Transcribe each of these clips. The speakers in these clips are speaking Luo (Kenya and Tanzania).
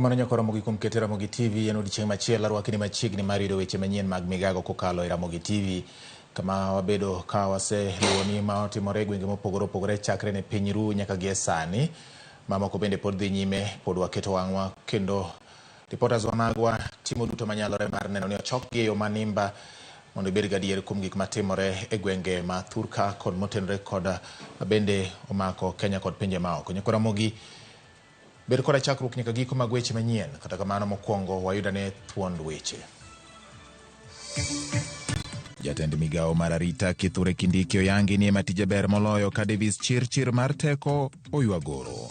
Erokamano nyako Ramogi kuom keto Ramogi TV en odiechieng' machielo arwaki ni machiegni mar yudo weche manyien mag migago kokalo e Ramogi TV kama wabedo ka waseluwoni ma otimore e gwenge mopogore opogore chakre ne piny ru nyaka gie sani. Mamoko bende pod dhi nyime, pod waketo wang'wa kendo reporters wa magwa timo duto manyalore mar neno ni ochokgi e yo manimba mondo ibed gadier kuom gik matimore e gwenge ma thurka kod motenore kod bende omako Kenya kod pinje maoko. Nyako Ramogi, bed koda chakruok nyaka giko mag weche manyien. Kata kamano mokwongo wayudane thuond weche. Jatend migawo mar arita Kithure Kindiki oyangi ni ema tije ber moloyo ka Davis Chirchir mar teko oywagoro.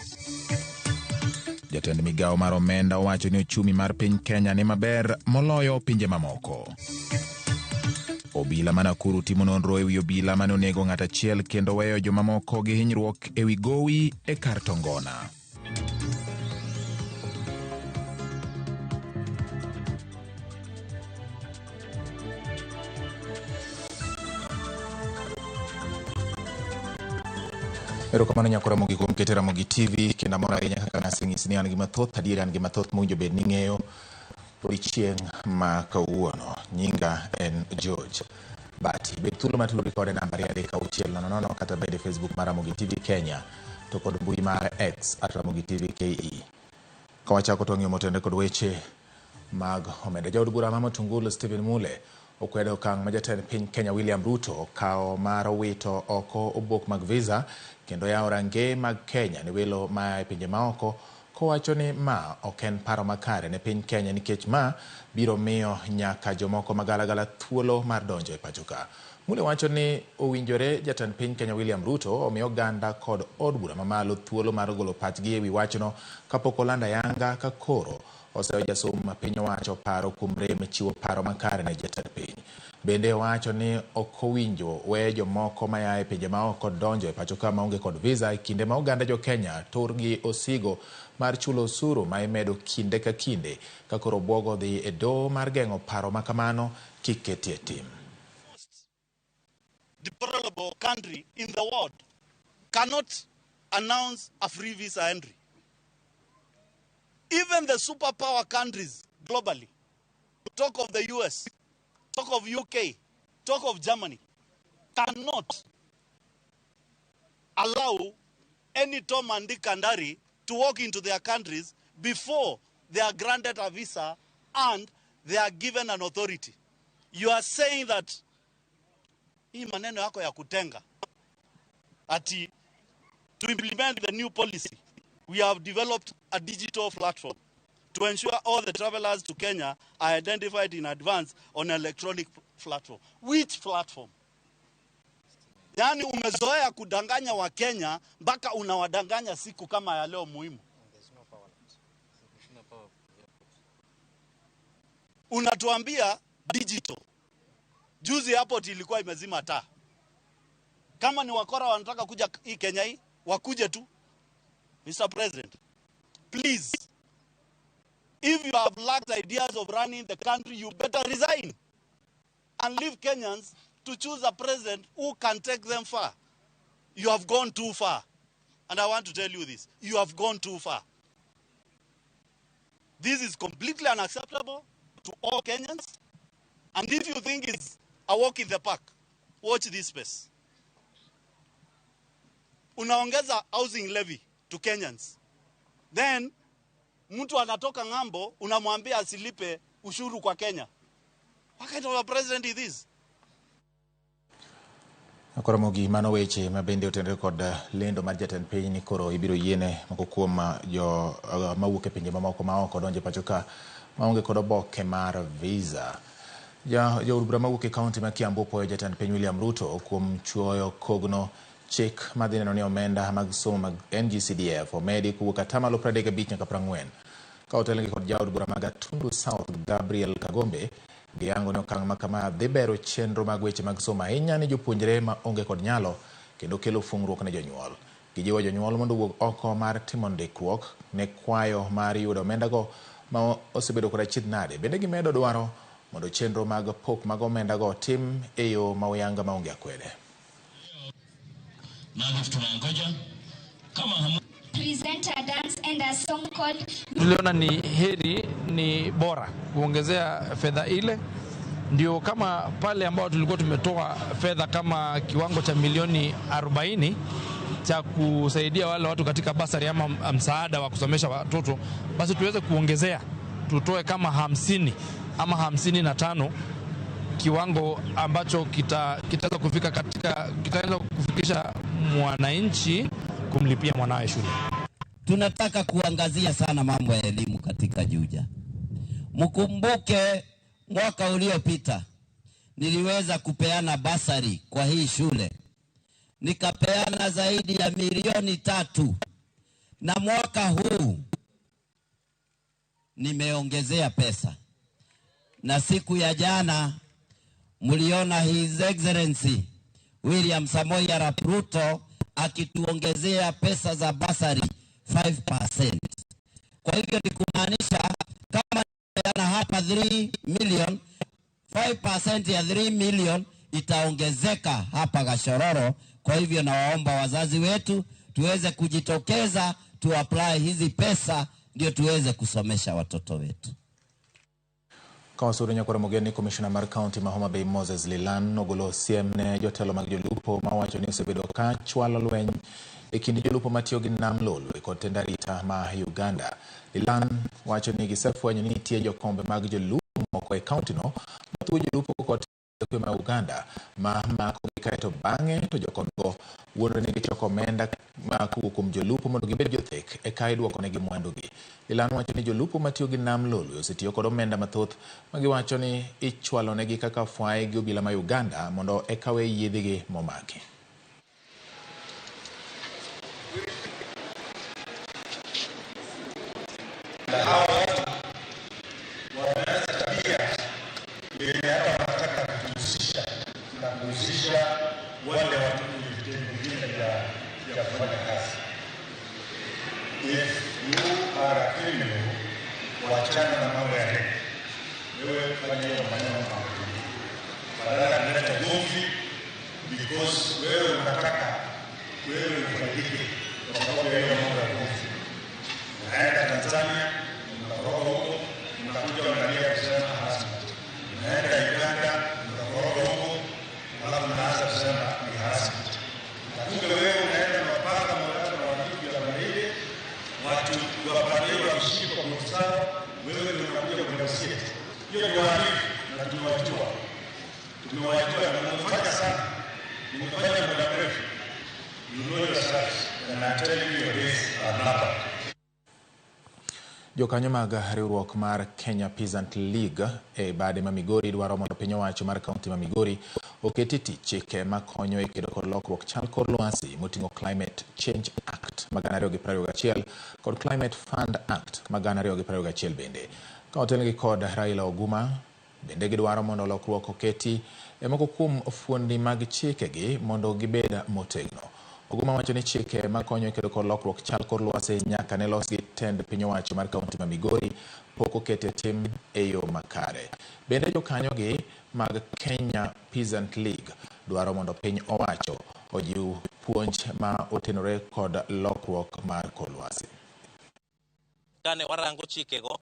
Jatend migawo mar omenda owacho ni ochumi mar piny Kenya ni maber moloyo pinje mamoko. Obila ma Nakuru timo nonro ewi obila mane onego ng'at achiel kendo weyo jomamoko gi hinyruok ewi gowi e kar Tongona. Erokamano nyako Ramogi kuom keto Ramogi TV kendo amor ahinya kaka naseng'isi ni an gi mathoth, adier an gi mathoth mowinjo bed ni ing'eyo odiechieng' ma kawuono. Nyinga en George Bati. Bed thuolo mar tudori kode namba 23600 kata bed e Facebook mar Ramogi TV Kenya to kod mbui mar X at Ramogi TV KE. Ka wachako to wang'iyo motenore kod weche mag omenda. Jaod bura ma Matungulu Stephen Mule okwedo okang' ma jatend piny Kenya William Ruto okawo mar wito oko obok mag visa kendo yawo rangeye mag Kenya ne welo ma e pinje maoko kowacho ni ma ok en paro makare ne piny Kenya nikech ma biro miyo nyaka jomoko magalagala thuolo mar donjo e pacho ka. Mule wacho ni owinjore jatend piny Kenya William Ruto omi oganda kod od bura mamalo thuolo mar golo pachgi ewi wachno kapok olando ayanga ka koro oseyo jasom ma piny owacho paro kuom rem chiwo paro makare ne jatend piny. Bende owacho ni ok owinjo we jomoko maya e pinje maoko donjo e pacho ka maonge kod visa e kinde ma oganda jo Kenya tur gi osigo mar chulo osuru ma imedo kinde ka kinde ka koro buogo dhi e doho mar geng'o paro ma kamano kik ketie tim. Deplorable country in the world cannot announce a free visa entry. Even the superpower countries globally, talk of the US, talk of UK, talk of Germany, cannot allow any Tom and Dick and Harry to walk into their countries before they are granted a visa and they are given an authority. You are saying that hii maneno yako ya kutenga ati to implement the new policy, we have developed a digital platform to ensure all the travelers to Kenya are identified in advance on electronic platform. Which platform? Yaani umezoea kudanganya Wakenya mpaka unawadanganya siku kama ya leo muhimu. Unatuambia digital. Juzi airport ilikuwa imezima taa. Kama ni wakora wanataka kuja hii Kenya hii, wakuje tu. Mr. President, please, if you have lacked ideas of running the country, you better resign and leave Kenyans to choose a president who can take them far. You have gone too far. And I want to tell you this, you have gone too far. This is completely unacceptable to all Kenyans. And if you think it's a walk in the park, watch this space. Unaongeza housing levy to Kenyans. Then, mtu anatoka ng'ambo, unamwambia asilipe ushuru kwa Kenya. What kind of a president is this? Koro mano weche ma bende otenore kod lendo mar jatend piny ni koro ibiro yiene moko kuom jo mawuok e pinje mamoko ma oko donjo e pacho ka maonge kod oboke mar visa. Jaod bura mawuok e kaunti ma Kiambu opuoyo jatend piny William Ruto kuom chuoyo kogno chik madhi neno ni omenda mag somo mag NGCDF omedi kowuok atamalo 35 nyaka 40. Ka otelnegi kod jaod bura ma Gatundu South Gabriel Kagombe, giyango ni okang' ma kama dhi bero chenro mag weche mag somo ahinya ne jopuonjre ma onge kod nyalo kendo kelo fungruok ne jonyuol. Gijiwo jonyuol mondo owuog oko mar timo ndikruok ne kwayo mar yudo omendago ma osebedo kod achiedh nade. Bende gimedo dwaro mondo chenro mag pok mag omendago otim e yo ma oyanga maonge akwede. Nalo tunangoja kama hamu present a dance and a song called Tuliona ni heri ni bora kuongezea fedha ile, ndio kama pale ambao tulikuwa tumetoa fedha kama kiwango cha milioni 40 cha kusaidia wale watu katika basari ama msaada wa kusomesha watoto, basi tuweze kuongezea tutoe kama 50 ama 55, kiwango ambacho kitaweza kufika katika kitaweza kufikisha mwananchi kumlipia mwanawe shule. Tunataka kuangazia sana mambo ya elimu katika Juja. Mkumbuke mwaka uliopita niliweza kupeana basari kwa hii shule, nikapeana zaidi ya milioni 3, na mwaka huu nimeongezea pesa, na siku ya jana mliona His Excellency William Samoei Arap Ruto akituongezea pesa za basari 5%. Kwa hivyo ni kumaanisha kama peana hapa 3 million, 5% ya 3 million itaongezeka hapa Gachororo. Kwa hivyo nawaomba wazazi wetu tuweze kujitokeza tu apply hizi pesa ndio tuweze kusomesha watoto wetu. Ka wasudo nyakwar Mogeni, komishona mar kaunti ma Homa Bay Moses Lilan ogolo siem ne jotelo mag jolupo mawacho ni osebedo ka chwalo lweny e kind jolupo matiyo gi nam Lolwe kod tend arita ma Uganda. Lilan wacho ni gisefwenyo ni nitie jokombe mag jolupo moko e kaunti no mathuo jolupo kod kwe ma Uganda ma makogi kaeto bang'e to jokombego wuondore ni gichoko omenda ma kowuok kuom jolupo mondo gibed jothek eka iduokonegi mwandugi. Lilan wacho ni jolupo matiyo gi nam Lolwe osetiyo kod omenda mathoth ma giwacho ni ichwalonegi kaka fwaye gi obila ma Uganda mondo eka we yiedhigi momaki. Hawa watu wameanza tabia yenye hata wanataka kutuhusisha na kuhusisha wale watu kwenye vitengo vingine vya kufanya kazi. If you are a criminal, wachana na mambo ya rape. Wewe fanya hiyo maneno mambo mengine, badala ya kuleta ugomvi because wewe unataka wewe ufaidike kwa sababu ya hiyo mambo ya ugomvi. Unaenda Tanzania, unakoroga huko, unakuja unalia kusema harassment. Unaenda Uganda, unakoroga huko, alafu unaanza kusema ni harassment. Na kumbe wewe unaenda unapanga mwanadamu na watu ya namna ile, watu wa pande hiyo wakishikwa kwa busara, wewe ndio unakuja kunegotiate. Hiyo ni wahalifu na tumewajua. Tumewajua na mmefanya sana. Mmefanya muda mrefu. You know yourselves and I'm telling you your days are numbered. Jokanyo mag riwruok mar Kenya Peasant League e bade ma Migori dwaro mondo piny owacho mar kaunti ma Migori oketi tich chike makonyo e kedo kod lokruok chal kor lwasi moting'o Climate Change Act ma 2021 kod Climate Fund Act ma 2021 bende. Ka otelnegi kod Raila Oguma, bende gidwaro mondo lokruok oketi e moko kuom fuondi mag chikegi mondo gibed motegno. Oguma wacho ni chike makonyo e kedo kod lokruok chal kor lwasi nyaka ne los gi tend piny owacho mar kaunti ma Migori pok okete tim e yo makare. Bende jokanyogi mag Kenya Peasant League dwaro mondo piny owacho ojiw puonj ma otenore kod lokruok mar kor lwasi. Kane warango chikego,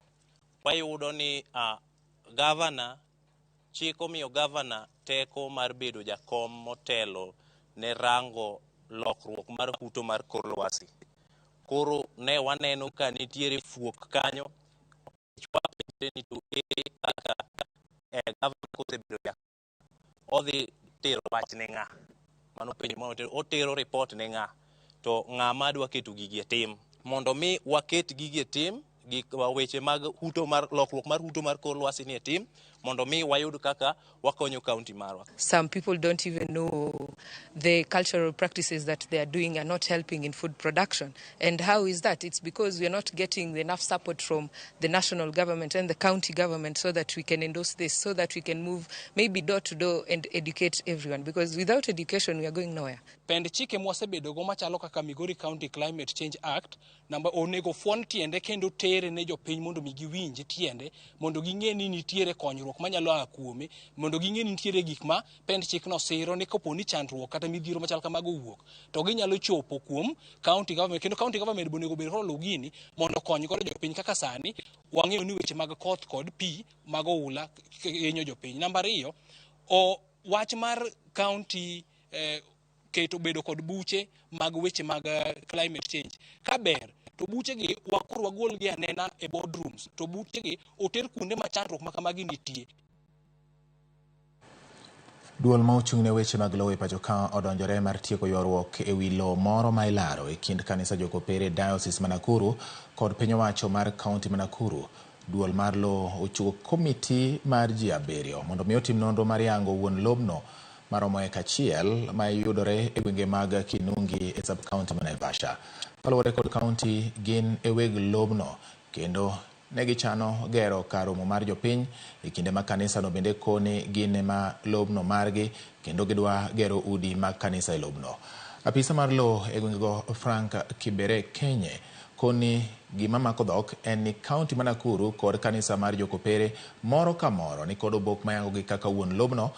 wayudo ni gavana, chik omiyo gavana teko mar bedo jakom motelo ne rango lokruok mar huto mar kor lwasi. Koro ne waneno ka nitiere fuok kanyo, wapenjre ni to ere kaka gavana kosebedo jakom odhi tero wach ne ng'a? Mano penjo ma otero report ne ng'a? To ng'ama dwa keto gigi e tim? Mondo mi waket gigi e tim, gik weche mag huto mar lokruok mar huto mar kor lwasi ni e tim, mondo mi wayud kaka wakonyo kaunti marwa. Some people don't even know the cultural practices that they are doing are not helping in food production. And how is that? It's because we are not getting enough support from the national government and the county government so that we can endorse this, so that we can move maybe door to door and educate everyone. Because without education, we are going nowhere. Pend chike mwasebedogo machalo kaka Migori County Climate Change Act namba onego fuon tiende kendo tere ne jopiny mondo mi giwinj tiende mondo ging'e ni nitiere konyruok. chandruok manyalo a kuome, mondo ging'e ni nitiere gik ma pend chikno siro ni kopo ni chandruok kata midhiero machal kamago owuok to ginyalo chopo kuom county government, kendo county government be onego bed koluw gini mondo okony godo jopiny kaka sani wang'eyo ni weche mag koth kod pi mag oula hinyo jopiny. Namba ariyo, o wach mar county keto bedo kod buche mag weche mag climate change ka ber to buchegi wakoro wagol gi anena e boardrooms to buchegi oter kuonde ma chandruok ma kamagi nitie. Duol ma ochung' ne weche mag lowo e pacho ka odonjore mar tieko ywaruok e wi lowo moro ma ilaro e kind kanisa Jokopere Diocese ma Nakuru kod piny owacho mar kaunti ma Nakuru. Duol mar lowo ochiwo komiti mar ji 7 mondo mi otim nonro mar yango wuon lobno maromo eka 1 ma yudore e gwenge mag Kinungi e sub county ma Naivasha. Kaluwore kod kaunti, gin e weg lobno kendo ne gichano gero kar romo mar jopiny e kinde ma kanisano bende koni gin ema lobno margi kendo gidwa gero udi mag kanisa e lobno. Apisa mar lowo e gwengego Frank Kibere Kenye koni gima mako dhok en ni kaunti ma Nakuru kod kanisa mar Jokopere moro ka moro ni kod obok mayangogi kaka wuon lobno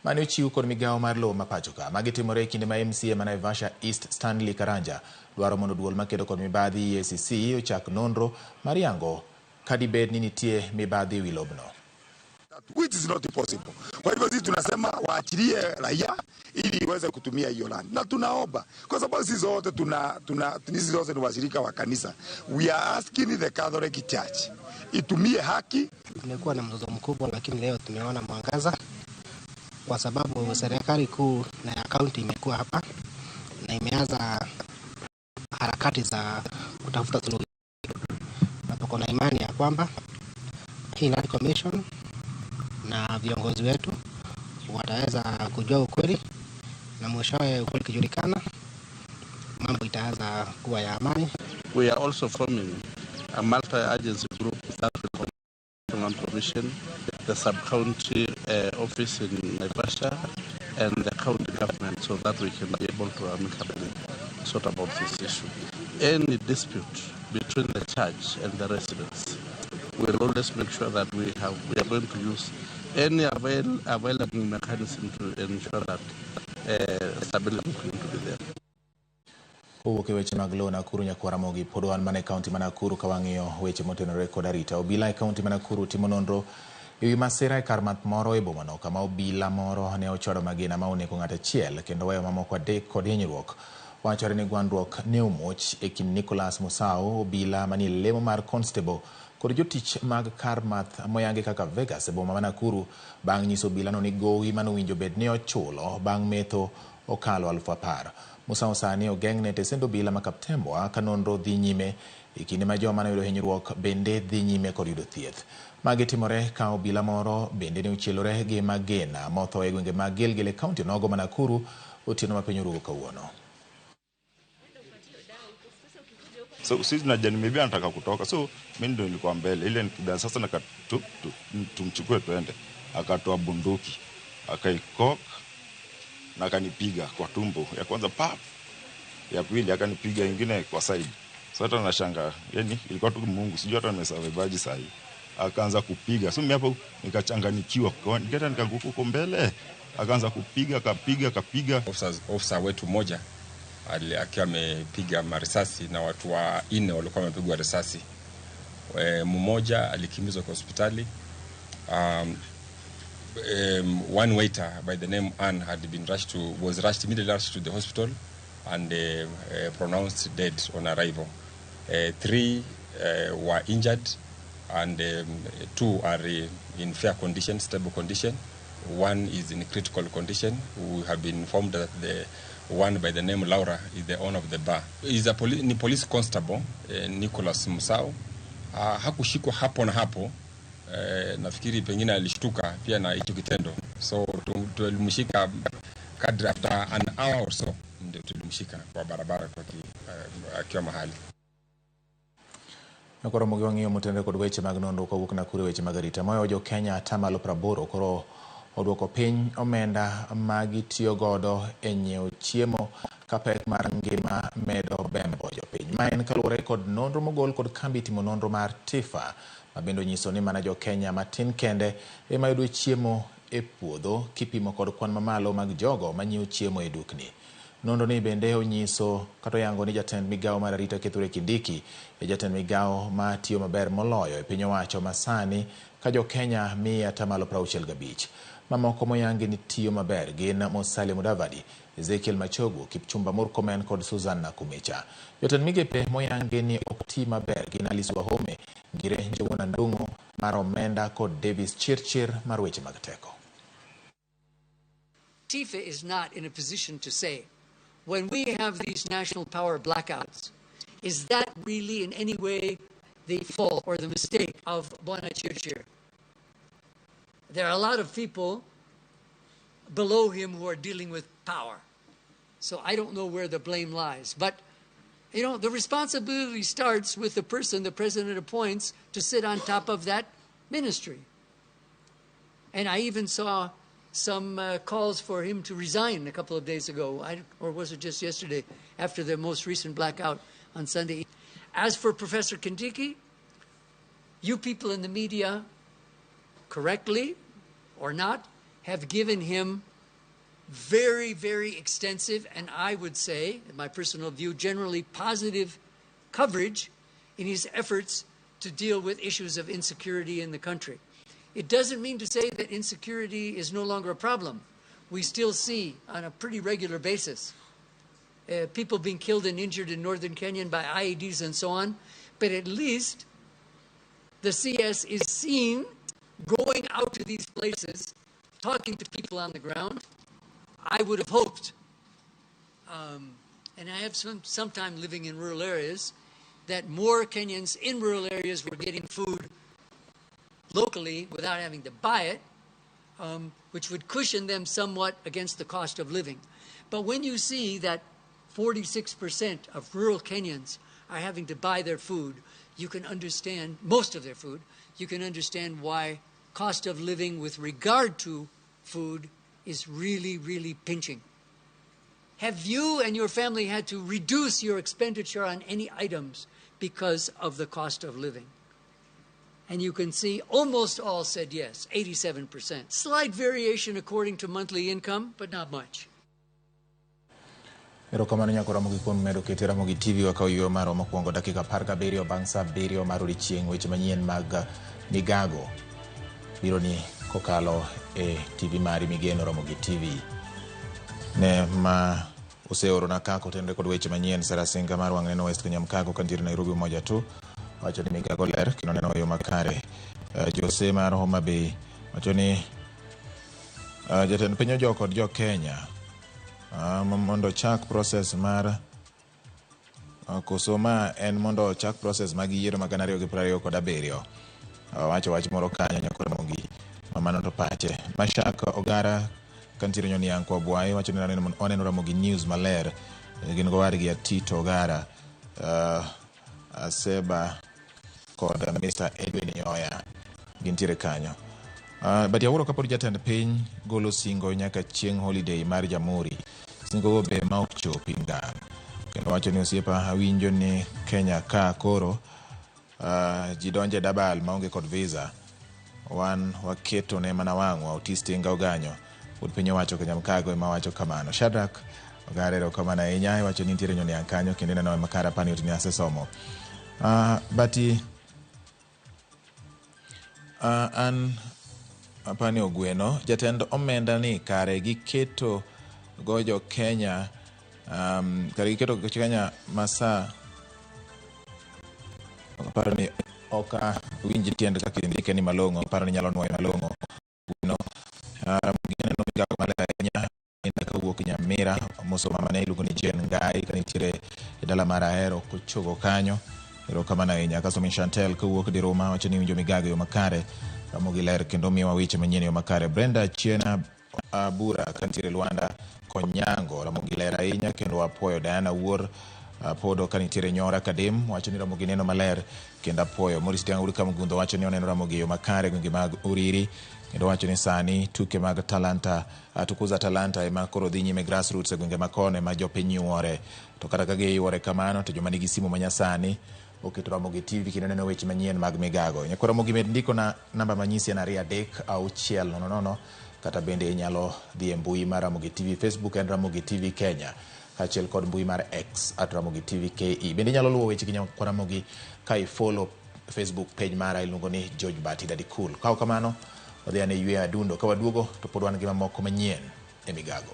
mane ochiw kod migawo mar lowo ma pacho ka. Magi timore e kinde ma MCA ma Naivasha East Stanley Karanja dwaro mondo duol makedo kod mibadhi EACC ochak nonro mar yango kadibed ni nitie mibadhi e wi lobno. Which is not possible. Kwa hivyo sisi tunasema waachilie raia ili iweze kutumia hiyo land, na tunaomba kwa sababu sisi zote tuna sisi zote ni washirika wa kanisa. We are asking the Catholic Church itumie haki. Tumekuwa na mzozo mkubwa, lakini leo tumeona mwangaza kwa sababu serikali kuu na ya kaunti imekuwa hapa na imeanza harakati za kutafuta suluhu, na tuko na imani ya kwamba hii Land Commission na viongozi wetu wataweza kujua ukweli, na mwishowe ukweli ukijulikana, mambo itaanza kuwa ya amani. We are also forming a multi-agency group that will Land Commission, the sub-county office in Naivasha, and the county government, so that we can be able to amicably sort about this issue. Any dispute between the church and the residents, we'll always make sure that we are going to use any available mechanism to ensure that stability is going to be there. Kowuok e weche mag lowo Nakuru nyaka Ramogi, pod wan mana e kaunti ma Nakuru ka wang'iyo weche motenore kod arita. Obila e kaunti ma Nakuru timo nonro ewi masira e kar math moro e bomano kama obila moro ne ochwado magina ma onego ng'ato achiel kendo weyo mamoko 3 kod hinyruok. Wachore ni gwandruok ne omuoch e kind Nicholas Musau, obila manie lemo mar constable, kod jotich mag kar math moyangi kaka Vegas e boma ma Nakuru bang' nyiso obilano ni gowi manowinjo bed ni ochulo bang' metho okalo 10,000. Musau sani ogeng'ne tesend obila ma Kaptembwa ka nonro dhi nyime e kinde ma joma noyudo hinyruok bende dhi nyime kod yudo thieth. Magi timore ka obila moro bende ne ochielore gi magina motho e gwenge mag Gilgil e kaunti onogo ma Nakuru otieno ma piny orugo kawuono. So sisi tunajani maybe anataka kutoka, so mimi ndio nilikuwa mbele ile nikida sasa nika tumchukue tuende, akatoa bunduki akaikok na akanipiga kwa tumbo ya kwanza pap, ya pili akanipiga ingine kwa side. So hata nashangaa, yani ilikuwa tu Mungu, sijui hata nimesurvive sahi. Akaanza kupiga, so mimi hapo nikachanganyikiwa, nikaenda nikaanguka huko mbele, akaanza kupiga, akapiga, akapiga. Officer wetu mmoja akiwa amepiga marisasi na watu 4 walikuwa wamepigwa risasi. Mmoja alikimbizwa kwa hospitali. One waiter by the name Anne had been rushed to, was rushed immediately rushed to the hospital and pronounced dead on arrival. 3 were injured and 2 are in fair condition, stable condition. 1 is in critical condition. We have been informed that the one by the name Laura is the owner of the bar. Is a ni police constable, Nicholas Musau. Hakushikwa hapo na hapo. Nafikiri pengine alishtuka pia na hicho kitendo. So tulimshika kadri after an hour or so ndio tulimshika kwa barabara akiwa mahali. Koro mogi wang'iyo motenore kod weche mag nonro kowuok Nakuru weche mag arita. Moyo jo Kenya 80% koro oduoko piny omenda ma gitiyo godo e nyiewo chiemo Ka pek mar ngima medo bembo jopiny. Ma en kaluwore kod nonro mogol kod kambi timo nonro mar TIFA ma bende onyiso ni mana jo-Kenya matin kende ema yudo chiemo e puodho kipimo kod kwan mamalo mag jogo manyiewo chiemo e dukni. Nonro ni bende onyiso kata oyango ni jatend migawo mar arita Kithure Kindiki e jatend migawo ma tiyo maber moloyo e piny owacho masani ka jo-Kenya miye atamalo 65. Mamoko moyangi ni tiyo maber gin Musalia Mudavadi, Ezekiel Machogu, Kipchumba Murkomen kod Susan Nakhumicha. Jotend migepe moyangi ni ok ti maber gin Alice Wahome, Ngire Njuguna Ndung'u mar omenda kod Davis Chirchir mar weche mag teko. TIFA is not in a position to say, when we have these national power blackouts, is that really in any way the fault or the mistake of Bwana Chirchir? There are a lot of people below him who are dealing with power. So I don't know where the blame lies. But, you know, the responsibility starts with the person the president appoints to sit on top of that ministry. And I even saw some calls for him to resign a couple of days ago, or was it just yesterday, after the most recent blackout on Sunday. As for Professor Kindiki, you people in the media, correctly or not, have given him very, very extensive, and I would say, in my personal view, generally positive coverage in his efforts to deal with issues of insecurity in the country. It doesn't mean to say that insecurity is no longer a problem. We still see on a pretty regular basis people being killed and injured in northern Kenya by IEDs and so on, but at least the CS is seen going out to these places, talking to people on the ground. I would have hoped, and I have some time living in rural areas, that more Kenyans in rural areas were getting food locally without having to buy it, which would cushion them somewhat against the cost of living. But when you see that 46% of rural Kenyans are having to buy their food, you can understand, most of their food, you can understand why cost of living with regard to food is really, really pinching. Have you and your family had to reduce your expenditure on any items because of the cost of living? And you can see almost all said yes, 87%. Slight variation according to monthly income, but not much. Erokamano nyako Ramogi kuom medo kete Ramogi TV wakaw yueyo marwa mokwongo dakika 17 bang' sa 7 mar odiechieng' weche manyien mag migago biro ni kokalo e TV mari migeno Ramogi TV. Ne ma oseorona kaka otenore kod weche manyien Sara Singa mar wang' neno West Kenya Mkago kantiere Nairobi Umoja tu wacho ni migago ler kendo neno e yo makare. Jose mar Homa Bay wacho ni jatend piny ojok kod jo Kenya mondo chak process mar koso ma en mondo chak process mag yiero mag 2027. Wacho wach moro kanyo nyako Ramogi ma mano to pache. Mashak Ogara kantiere Nyoniang' kwa Bwayi wacho ni oneno Ramogi News maler gin gowadgi Atito Ogara Aseba kod Mr. Edwin Nyoya gintiere kanyo. But awuoro kapod jatend piny golo singo nyaka chieng' holiday mar Jamhuri. Singo go be ma ok chopi ngang'. Kendo wacho ni osiepa awinjo ni Kenya ka koro ji donje dabal maonge kod visa. Wan waketo ne mana wang'wa Otis Tinga Oganyo. Wuod piny owacho Kenya Mkago ema wacho kamano. Shadrack Ogare erokamano ahinya iwacho ni nitiere Nyoniang' kanyo kendo ineno makare apani ni asesomo. Bati an apani Ogweno jatend omenda ni kare giketo go jo Kenya kare giketo go Kenya masa aparo ni ok awinj tiend kaka indike ni malong'o aparo ni nyalo nuoyo malong'o no gineno migago maler ahinya kawuok Nyamira moso mama ne iluongo ni Jane Ngai ka nitiere e dala mar Ahero kochogo kanyo. Erokamano ahinya. Kasto min Chantel kawuok Diruma wacho ni winjo migago e yo makare Ramogi ler kendo miyowa weche manyien e yo makare. Brenda Chiena Bura kantiere Luanda Konyango Ramogi ler ahinya kendo wapuoyo. Diana Wuor Podo ka nitiere Nyora Kadem wacho ni Ramogi neno maler kendo apuoyo. Maurice Tiang' Uru Kamgundho wacho ni oneno Ramogi e yo makare gwenge mag Uriri kendo wacho ni sani tuke mag talanta tukuza talanta ema koro dhi nyime grassroots e gwenge makone ma jopiny yuore. To kata ka giyuore kamano to joma nigi simu manyasani oketo Ramogi TV kendo neno weche manyien mag migago. Nyakwa Ramogi med ndiko na namba manyisi en 2 3 6 0 0 kata bende inyalo dhi e mbui mar Ramogi TV Facebook en Ramogi TV Kenya kaachiel kod mbui mar X at Ramogi TV KE. Bende inyalo luwo weche gi Nyakwa Ramogi ka i follow Facebook page mara iluongo ni George Bati Daddy Cool. Kaw kamano wadhi ane yweyo adundo ka waduogo to pod wan gi mamoko manyien e migago.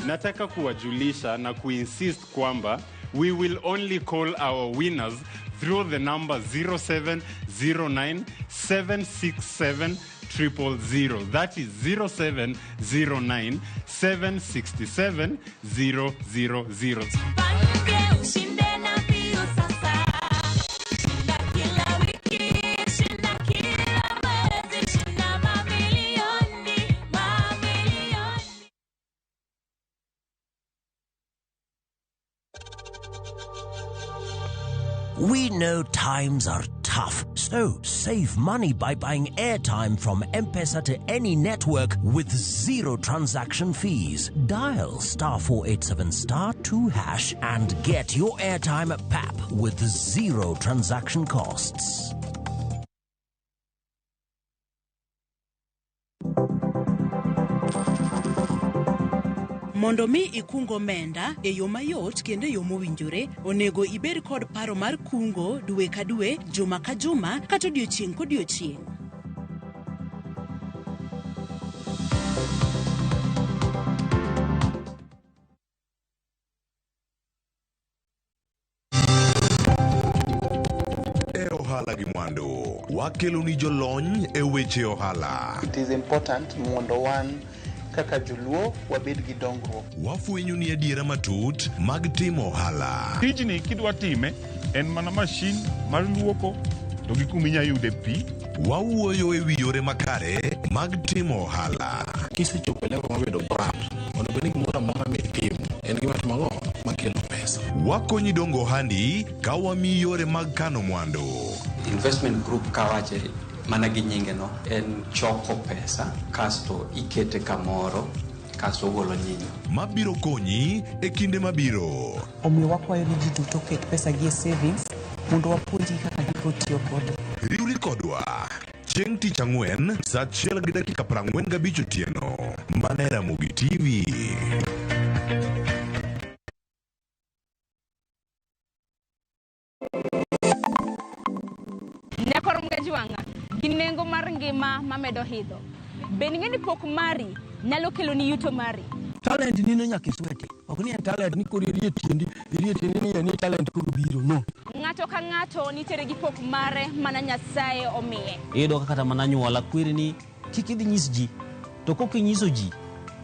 Nataka kuwajulisha na kuinsist kwamba we will only call our winners through the number 0709 767 000. That is 0709 767 000. We know times are tough, so save money by buying airtime from M-Pesa to any network with zero transaction fees. Dial *487 *2# and get your airtime at PAP with zero transaction costs. Mondo mi ikung omenda e yo mayot kendo e yo mowinjore, onego ibed kod paro mar kungo dwe ka dwe, juma ka juma, kata odiochieng' kodiochieng'. E ohala gi mwandu, wakeloni jolony e weche ohala. It is important mondo wan kaka joluo wabed gi dongruok. Wafwenyo ni adiera matut mag timo ohala. Tijni kidwa time en mana mashin mar luoko to gi kuma inya yude pi. Wawuoyo e wi yore makare mag timo ohala. Kisechopo e level mar bedo brand, onego bed ni gimoro amora mitimo en gima timo ang'o makelo pesa. Wakonyi dongo ohandi ka wamiyi yore mag kano mwandu. Investment group kawache mana gi nyinge no en choko pesa kasto ikete kamoro kasto ogolo nyinyo. Mabiro konyi e kinde mabiro. Omiyo wakwayo ni ji duto oket pesa gi e savings mondo wapuonjgi kaka gibiro tiyo kode. Riwri kodwa chieng' tich ang'wen saa 1:45 otieno mana e Ramogi TV. Nyakor Mgajwang'a gi nengo mar ngima mamedo hidho. Be ing'e ni pok mari nyalo kelo ni yuto mari? Talent nino nyaka iswete. Ok ni en talent ni koro irie tiendi, irie tiendi ni en talent koro biro, no. Ng'ato ka ng'ato nitiere gi pok mare mana Nyasaye omiye. Iyudo ka kata mana anyuola kweri ni kik idhi nyis ji, to kok inyiso ji,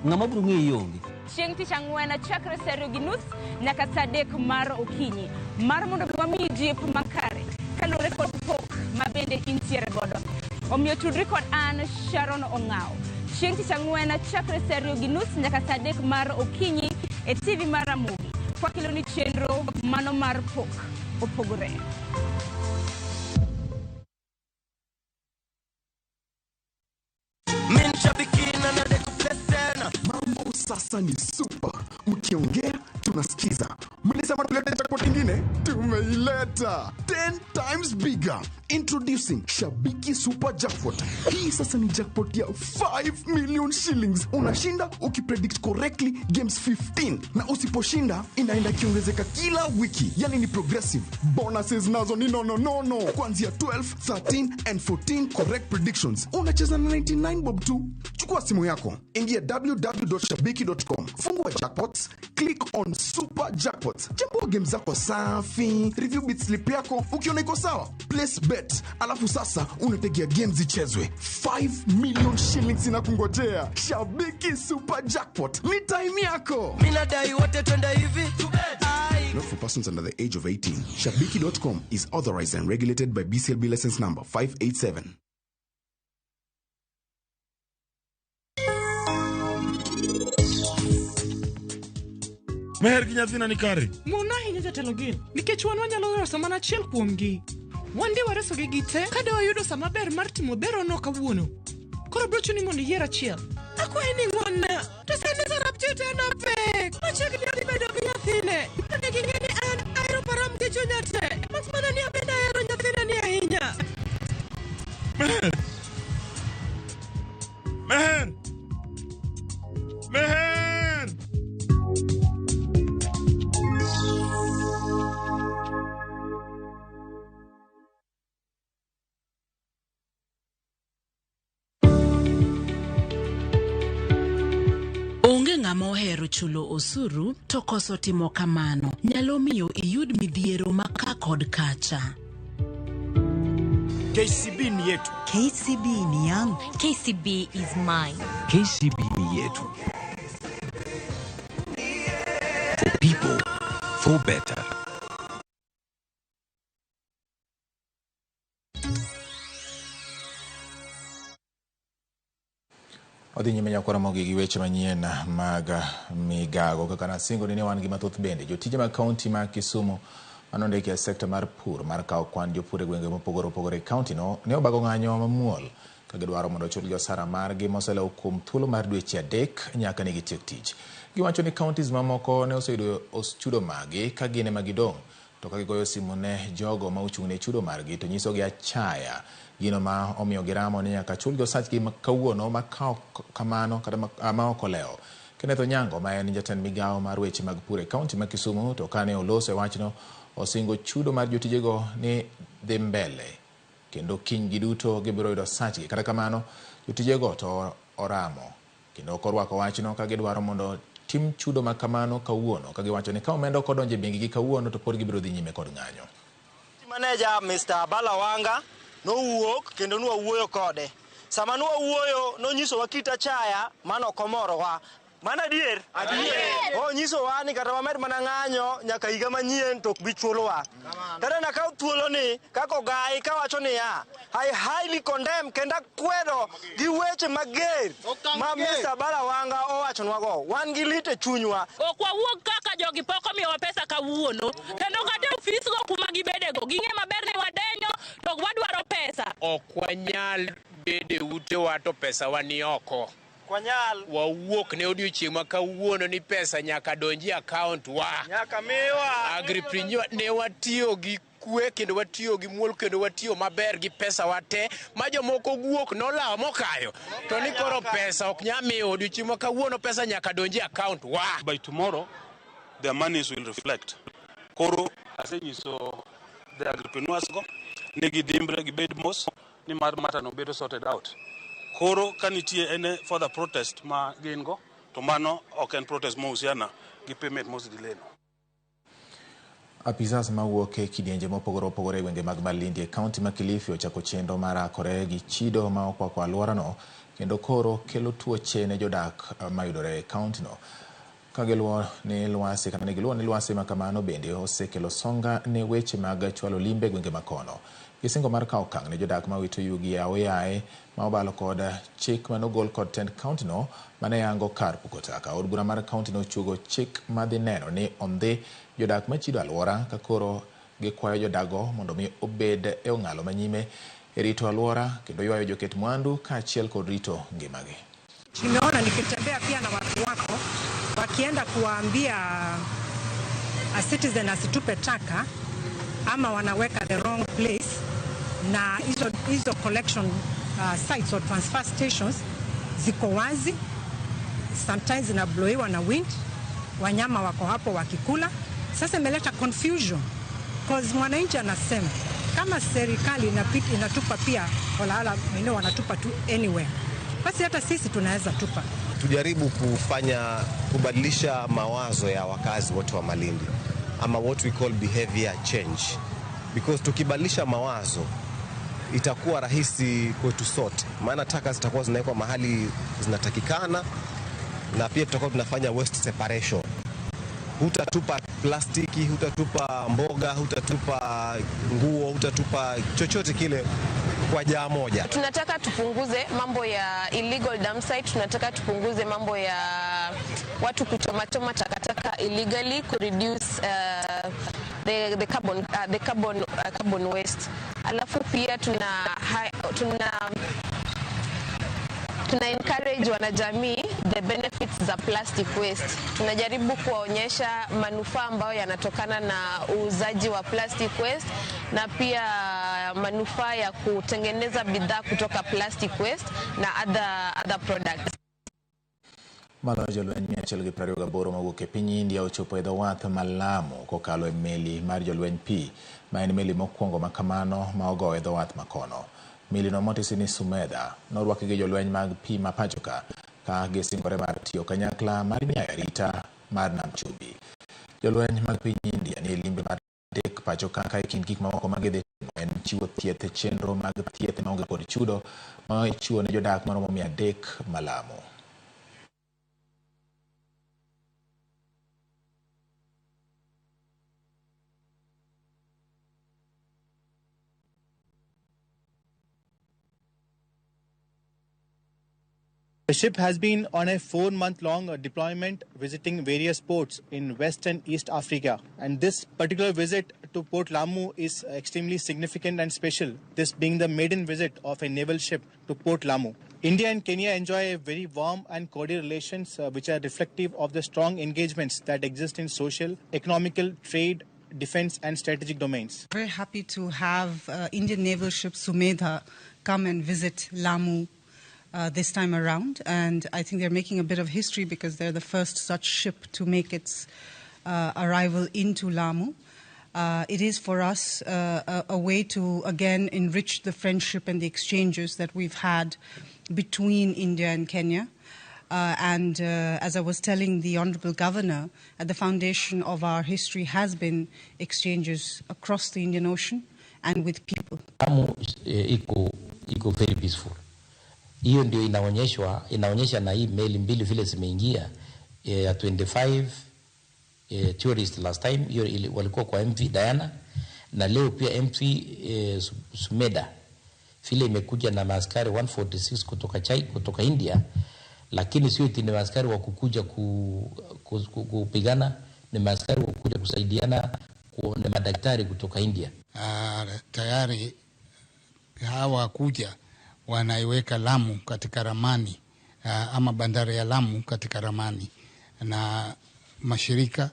ng'ama biro ng'eyi onge. Chieng' tich ang'wen chakre saa 2:30 nyaka saa 3 mar okinyi mar mondo mi wamiyi jip makare kaluwore kod pok ma bende intiere godo. Omiyo tudri kod an Sharon Ong'aw. Chieng' tich ang'wen chakre saa 2:30 nyaka saa 3 mar okinyi e TV mar Ramogi. Kwakelo ni chenro mano mar pok opogore. Mambo sasa ni super. Mkiongea tunasikiza. Mlisema tulete jackpot ingine, tumeileta 10 times bigger. Introducing Shabiki Super Jackpot. Hii sasa ni jackpot ya 5 million shillings. Unashinda ukipredict correctly games 15, na usiposhinda inaenda ikiongezeka kila wiki. Yani ni progressive. Bonuses nazo ni no no no no. Kuanzia 12, 13 and 14 correct predictions. Unacheza na 99 bob tu. Chukua simu yako, ingia www.shabiki.com, fungua jackpots, click on Super Jackpot. Jackpots. Chambua game zako safi, review bet slip yako, ukiona iko sawa, place bet. Alafu sasa unategea games zichezwe. 5 million shillings inakungojea. Shabiki Super Jackpot. Ni time yako. Mimi nadai wote twende hivi. Not for persons under the age of 18. Shabiki.com is authorized and regulated by BCLB license number 587. Meher gi nyathina ni kare. Ng'won ahinya jatelo gin, nikech wan wanyalo reso mana achiel kuomgi. Wan de waresogi gite ka de wayudo sa maber mar timo berono kawuono. Koro biro chuni mondo iyier achiel. Akwayi ni ng'won-na, to sani Sarab Chuteno pek. Machiegni odhi bedo gi nyathine. To ne ging'e ni an ahero Param gi chunya te. Mak mana ni abende ahero nyathina ni ahinya. Meher! Meher! Meher! Onge ng'ama ohero chulo osuru to koso timo kamano nyalo miyo iyud midhiero ma ka kod kacha. KCB ni yetu. KCB ni yangu. KCB is mine. KCB ni yetu. For people, for better. Odhi nyime nyaka Ramogi gi weche manyien mag migago kaka nasingo ni wan gi mathoth bende. Jotije mag kaunti ma Kisumu manondiki e sekta mar pur mar kawo kwan jopur e gwenge mopogore opogore e kaunti no ne obago ng'anyo mamuol ka gidwaro mondo ochulgi osara margi moselewo kuom thuolo mar dweche 3 nyaka ne gitiek tich. Giwacho ni counties mamoko ne oseyudo chudo margi ka gin ema gidong', to ka gigoyo simu ne jogo ma ochung' ne chudo margi to nyisogi achaya. Gino ma omiyo giramo ni nyaka chulgi osachgi kawuono ma ka ok kamano kata ma ok olewo. Kenneth Onyango ma en jatend migawo mar weche mag pur e kaunti ma Kisumu to kane oloso e wachno osingo chudo mar jotijego ni dhi mbele kendo kiny giduto gibiro yudo osachgi. Kata kamano jotijego to oramo kendo ok orwako wachno ka gidwaro mondo tim chudo ma kamano kawuono ka giwacho ni ka omenda ok odonjo e bengi gi kawuono to pod gibiro dhi nyime kod ng'anyo. Manager Mr. Balawanga nowuok kendo nwawuoyo kode. Sama nwawuoyo nonyisowa kit achaya mano ok omorowa. Mano adier? Adier. Onyisowa ni kata wamed mana ng'anyo nyaka higa manyien to ok bi chulowa. Kata nakaw thuoloni kaka ogai kawacho niya, I highly condemn kendo akwedo gi weche mager ma Mr. Balawanga owachonwago. Wan gi lit e chunywa. Ok wawuog kaka jogi pok omiyowa pesa kawuono. Kendo kata e ofisgo kuma gibedego ging'e maber ni wadenyo to wadwaro pesa. Ok wanyal bedo e utewa to pesawa ni oko. Kwanyal. Wawuok ne odiochieng' ma kawuono ni pesa nyaka donji account wa. Nyaka miwa. Agripreneur ne watiyo gi kwe kendo watiyo gi muol kendo watiyo maber gi pesa wa te ma jomoko guok nolawo mokayo. To ni koro pesa ok nyal miyo odiochieng' ma kawuono pesa nyaka donji account wa. By tomorrow their monies will reflect. Koro asenyiso the agripreneurs go ni gidimbre gibed mos ni mar matter no bedo sorted out. Koro ka nitie any further protest ma gin go to mano ok en protest mohusiana gi payment mosedelay no. Apisas mawuok e kidienje mopogore opogore e gwenge mag Malindi e kaunti ma Kilifi ochako chenro mar rakore gi chido ma okwako alworano kendo koro kelo tuoche ne jodak mayudore e kaunti no. Ka giluwo ni lwasi kata ne giluwo ni lwasi ma kamano bende osekelo songa ne weche mag chwalo limbe e gwenge makono. Gisingo mar kawo okang' ne jodak ma wito yugi aoyaye ma obalo kod chik manogol kod tend kaunti no mane yango kar puko taka. Od bura mar kaunti no ochuogo chik madhi neno ni ondhi jodak machido alwora ka koro gikwayo jodago mondo mi obed e ong'alo manyime e rito alwora kendo ywayo joket mwandu kaachiel kod rito ngimagi. Nimeona nikitembea pia na watu wako wakienda kuwaambia a citizen asitupe taka ama wanaweka the wrong place, na hizo collection sites or transfer stations ziko wazi, sometimes zinablowiwa na wind, wanyama wako hapo wakikula. Sasa imeleta confusion cause mwananchi anasema kama serikali inatupa pia wala wengine wanatupa tu anywhere, basi hata sisi tunaweza tupa. Tujaribu kubadilisha mawazo ya wakazi wote wa Malindi. ama what we call behavior change, because tukibadilisha mawazo itakuwa rahisi kwetu sote, maana taka zitakuwa zinawekwa mahali zinatakikana, na pia tutakuwa tunafanya waste separation. Hutatupa plastiki, hutatupa mboga, hutatupa nguo, hutatupa chochote kile kwa jaa moja. Tunataka tupunguze mambo ya illegal dump site, tunataka tupunguze mambo ya watu kuchomachoma takataka illegally, ku reduce the carbon waste. Alafu pia tuna encourage wanajamii the benefits za plastic waste. Tunajaribu kuwaonyesha manufaa ambayo yanatokana na uuzaji wa plastic waste na pia manufaa ya kutengeneza bidhaa kutoka plastic waste na other products. Maloyo jolweny 128 mawuok e piny India ochopo e dho wath ma Lamu kokalo e meli mar jolweny pi, ma en meli mokwongo ma kamano ma ogowo e dho wath ma kono. Meli no motisi ni Sumedha norwaki gi jolweny mag pi ma pachoka ka gisingore mar tiyo kanyakla mar nyayo arita mar nam chumbi. Jolweny mag piny India ni e limbe mar adek pachoka ka e kind gik mamoko ma gidhi timo en chiwo thieth e chenro mag thieth maonge kod chudo ma ichiwo ne jodak maromo 300 ma Lamu. The ship has been on a 4-month-long deployment visiting various ports in West and East Africa. And this particular visit to Port Lamu is extremely significant and special, this being the maiden visit of a naval ship to Port Lamu. India and Kenya enjoy a very warm and cordial relations which are reflective of the strong engagements that exist in social, economical, trade, defense and strategic domains. Very happy to have Indian naval ship Sumedha come and visit Lamu this time around, and I think they're making a bit of history because they're the first such ship to make its arrival into Lamu. It is for us a way to again enrich the friendship and the exchanges that we've had between India and Kenya. And as I was telling the Honorable Governor, at the foundation of our history has been exchanges across the Indian Ocean and with people. Lamu iko very peaceful. Hiyo ndio inaonyesha na hii meli mbili vile zimeingia ya 25 tourist last time, hiyo walikuwa kwa MV Diana, na leo pia MV Sumedha vile imekuja na maaskari 146 kutoka China, kutoka India, lakini sio eti ni maaskari wa kukuja kupigana, ni maaskari wa kukuja kusaidiana, ni madaktari kutoka India. Tayari hawa kuja wanaiweka Lamu katika ramani, ama bandari ya Lamu katika ramani, na mashirika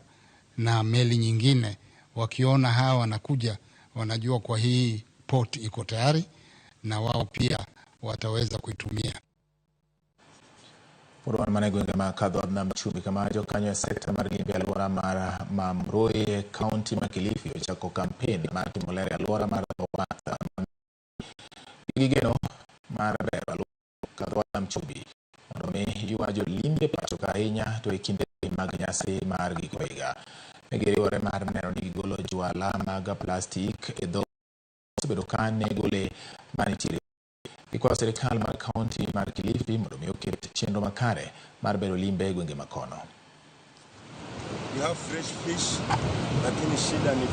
na meli nyingine wakiona hawa wanakuja, wanajua kwa hii port iko tayari na wao pia wataweza kuitumia. Pod wan mana e gwenge ma kadho nam chumbi kama jokanyo e sekta mar limbe alwora mar Mambrui e kaunti ma Kilifi ochako kampen mar timo ler e alwora mar dho wath gigeno mar bero alwora nam chumbi mondo mi ywa jolimbe pacho ka ahinya to e kinde mag nyasi mar giko higa. Ne giriwore mar neno ni gigolo jwala mag plastik e dho osebedo ka nego le manitiere. Gikwayo sirikal mar kaunti mar Kilifi mondo mi oket chenro makare mar bero limbe e gwenge makono. You have fresh fish, lakini shida ni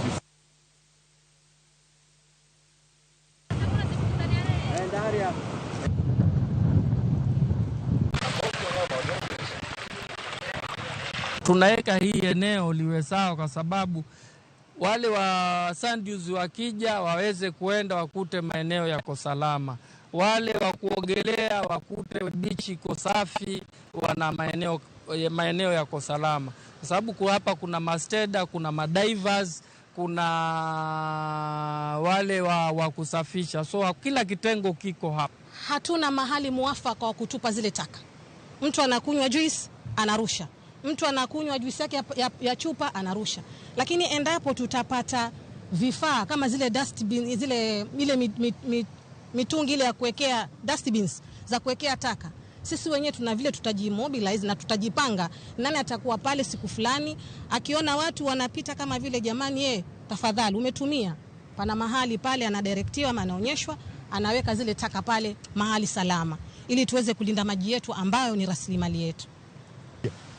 Tunaweka hii eneo liwe sawa kwa sababu wale wa sand dunes wakija waweze kuenda wakute maeneo yako salama, wale wa kuogelea wakute beach iko safi, wana maeneo yako salama, kwa sababu hapa kuna masteda, kuna madivers, kuna wale wa kusafisha, so kila kitengo kiko hapa. Hatuna mahali muafaka wa kutupa zile taka. Mtu anakunywa juice anarusha, mtu anakunywa juisi yake ya chupa anarusha. Lakini endapo tutapata vifaa kama zile dustbin, zile ile mitungi ile ya kuwekea dustbins za kuwekea taka, Sisi wenyewe tuna vile tutajimobilize na tutajipanga, nani atakuwa pale siku fulani, akiona watu wanapita kama vile jamani, tafadhali umetumia, pana mahali pale anadirectiwa ama anaonyeshwa, anaweka zile taka pale mahali salama, ili tuweze kulinda maji yetu ambayo ni rasilimali yetu.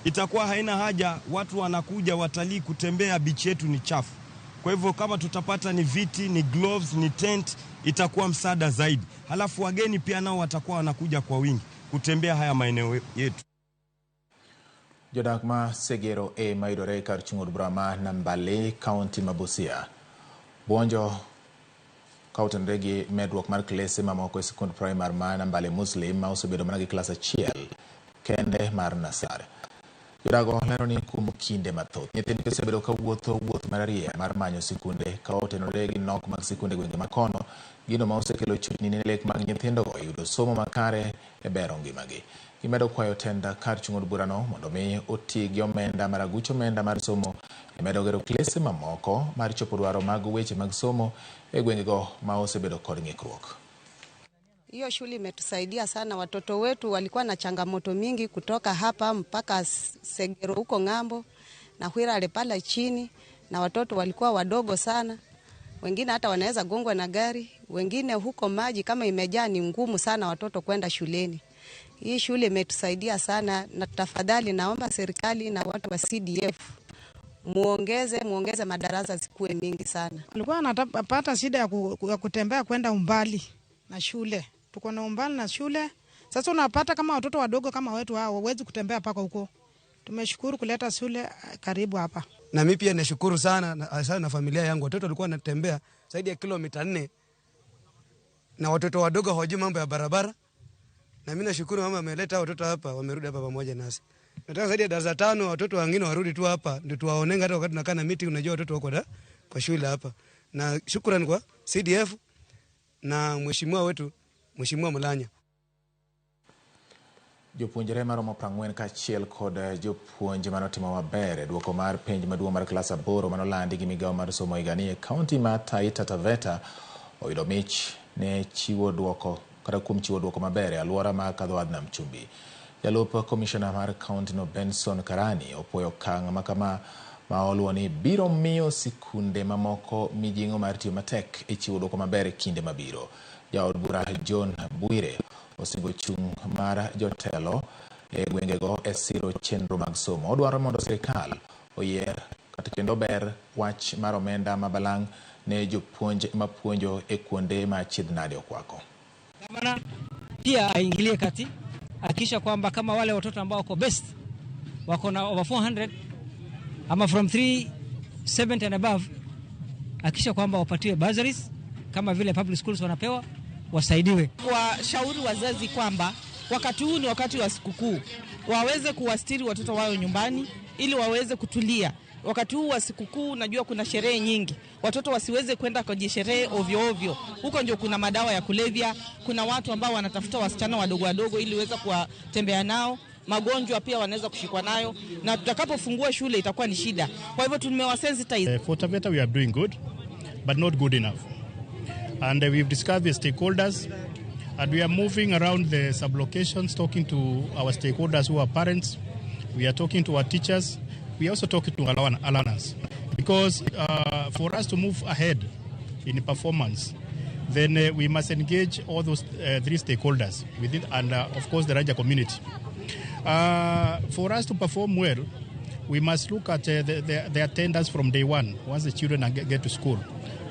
Itakuwa haina haja watu wanakuja watalii kutembea, beach yetu ni chafu. Kwa hivyo kama tutapata ni viti, ni gloves, ni tent, itakuwa msaada zaidi. Halafu wageni pia nao watakuwa wanakuja kwa wingi kutembea haya maeneo yetu. Jodak ma Segero e mayudore kar chung' od bura ma Nambale, kaunti ma Busia. Buonjo ka otenore gi medruok mar klese mamoko e sikund primar ma Nambale Muslim ma osebedo mana gi klas achiel kende mar nasar. Jodago lero ni kuom kinde mathoth nyithindgi osebedo ka wuotho wuoth mararieya mar manyo sikunde ka otenore gi nok mag sikunde gwenge makono, gino ma osekelo chochni ne lek mag nyithindogo yudo somo makare e bero ngimagi. Gimedo kwayo tend kar chung' od burano mondo mi oti gi omenda mar aguch omenda mar somo e medo gero klese mamoko mar chopo dwaro mag weche mag somo e gwengego ma osebedo kod ng'ikruok. Hiyo shule imetusaidia sana. Watoto wetu walikuwa na changamoto mingi kutoka hapa mpaka Segero huko ng'ambo na Hwirale pale chini, na watoto walikuwa wadogo sana. Wengine hata wanaweza gongwa na gari, wengine huko maji kama imejaa ni ngumu sana watoto kwenda shuleni. Hii shule imetusaidia sana, na tafadhali naomba serikali na watu wa CDF muongeze madarasa zikuwe mingi sana. Walikuwa wanapata shida ya kutembea kwenda umbali na shule. Tuko na umbali na shule. Sasa unapata kama watoto wadogo kama wetu hao hawawezi kutembea paka huko. Tumeshukuru kuleta shule karibu hapa. Na mimi pia nashukuru sana sana na familia yangu. Watoto walikuwa wanatembea zaidi ya kilomita 4 na watoto wadogo hawajui mambo ya barabara. Na mimi nashukuru mama ameleta watoto hapa, wamerudi hapa pamoja nasi. Nataka zaidi ya darasa 5 watoto wengine warudi tu hapa ndio tuwaonenga hata wakati tunakaa na meeting, unajua watoto wako kwa shule hapa. Na shukrani kwa CDF na mheshimiwa wetu Mheshimiwa Mulanya. Jopuonjre maromo 40 kaachiel kod jopuonj manotimo maber e duoko mar penj maduong' mar klas 8 manolandi gi migawo mar somo higani e kaunti ma Taita Taveta oyudo mich ne chiwo duoko kata kuom chiwo duoko maber e alwora ma Kadhowadh Nam Chumbi. Jalup komishona mar kaunti no Benson Karani opuoyo okang' makama ma oluwo ni biro miyo sikunde mamoko mijing'o mar tiyo matek e chiwo duoko maber e kinde mabiro. Jaod bura John Bwire osingo chung' mar jotelo e gwengego e siro chenro mag somo. Odwaro mondo sirikal oyier kata kendo ber wach mar omenda mabalang' ne jopuonj mapuonjo e kuonde ma achiedh nade okwako. Gavana pia aingilie kati, akisha kwamba kama wale watoto ambao wako best wako na over 400 ama from 370 and above, akisha kwamba wapatiwe bursaries kama vile public schools wanapewa, wasaidiwe. Washauri wazazi kwamba wakati huu ni wakati wa sikukuu, waweze kuwastiri watoto wao nyumbani ili waweze kutulia. Wakati huu wa sikukuu najua kuna sherehe nyingi, watoto wasiweze kwenda kwenye sherehe ovyo ovyo. Huko ndio kuna madawa ya kulevya, kuna watu ambao wanatafuta wasichana wadogo wadogo ili waweze kuwatembea nao. Magonjwa pia wanaweza kushikwa nayo, na tutakapofungua shule itakuwa ni shida. Kwa hivyo tumewasensitize. For Taveta we are doing good, but not good enough. And we've discussed with stakeholders, and we are moving around the sub-locations, talking to our stakeholders who are parents. We are talking to our teachers. We are also talking to our learners. Because for us to move ahead in performance, then we must engage all those three stakeholders within, and of course the larger community. For us to perform well, we must look at the attendance from day one, once the children get to school.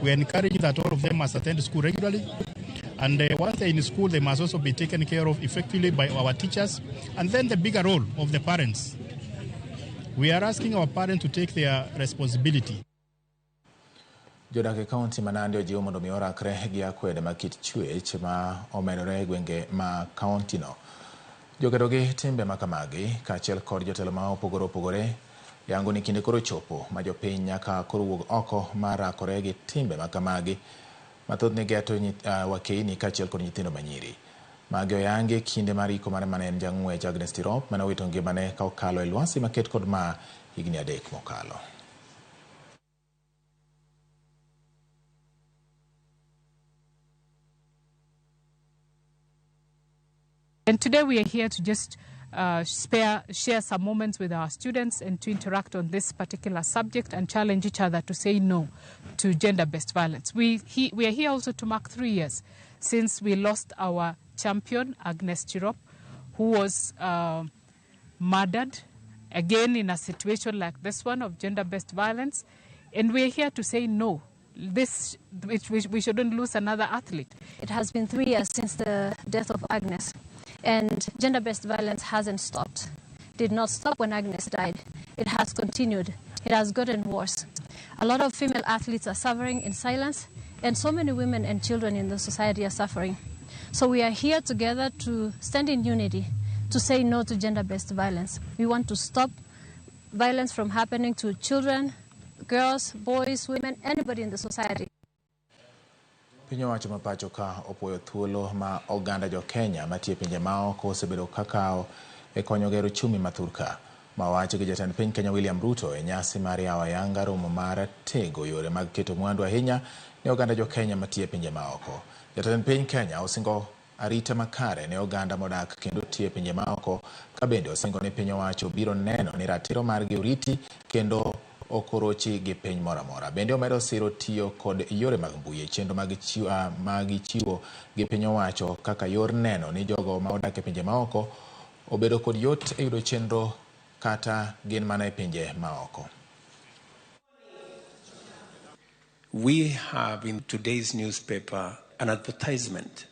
We encourage that all of them must attend school regularly. And once they're in school, they must also be taken care of effectively by our teachers. And then the bigger role of the parents. We are asking our parents to take their responsibility. Jodak e kaunti ma Nandi ojiw mondo mi orakre gi akwede ma kit chwech ma omedore e gwenge ma kaunti no. Jokedo gi timbe makamagi kaachiel kod jotelo ma opogore opogore yango ni kinde koro chopo ma jopiny nyaka koro wuog oko mar rakore gi timbe makamagi mathothne geto wakeini kaachiel kod nyithindo manyiri. Magi oyangi kinde mar iko mare mane en jang'wech Agnes Tirop mane owito ngimane ka okalo e lwasi maket kod ma higni 3 mokalo. And today we are here to just share some moments with our students and to interact on this particular subject and challenge each other to say no to gender-based violence. We are here also to mark 3 years since we lost our champion, Agnes Tirop, who was murdered, again in a situation like this one of gender-based violence. And we're here to say no. We shouldn't lose another athlete. It has been 3 years since the death of Agnes, and gender-based violence hasn't stopped. Did not stop when Agnes died. It has continued. It has gotten worse. A lot of female athletes are suffering in silence, and so many women and children in the society are suffering. So we are here together to stand in unity, to say no to gender-based violence. We want to stop violence from happening to children, girls, boys, women, anybody in the society. Piny owacho ma pacho ka opuoyo thuolo ma oganda jo Kenya matiyo e pinje maoko osebedo kakawo e konyo gero uchumi ma thurka. Ma owacho gi jatend piny Kenya William Ruto e nyasi mar yawo ayanga romo mar tego yore mag keto mwandu ahinya ne oganda jo Kenya matiyo e pinje maoko. Jatend piny Kenya osingo arita makare ne oganda modak kendo tiyo e pinje maoko, ka bende osingo ni piny owacho biro neno ni ratiro margi oriti kendo okorochi gi piny moro amora. Bende omedo siro tiyo kod yore mag mbui e chenro mag chiwo gi piny owacho kaka yor neno ni jogo ma odak e pinje maoko obedo kod yot e yudo chenro kata gin mana e pinje maoko. We have in today's newspaper an advertisement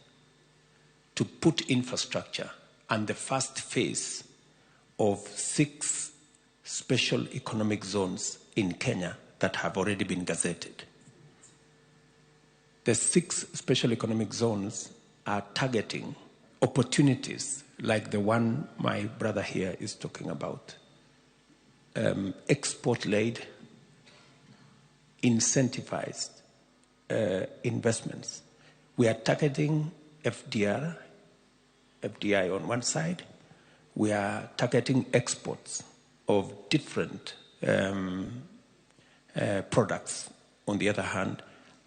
to put infrastructure and the first phase of 6 special economic zones in Kenya that have already been gazetted. The 6 special economic zones are targeting opportunities like the one my brother here is talking about. Export-led, incentivized investments. We are targeting FDR, FDI on one side. We are targeting exports of different products on the other hand,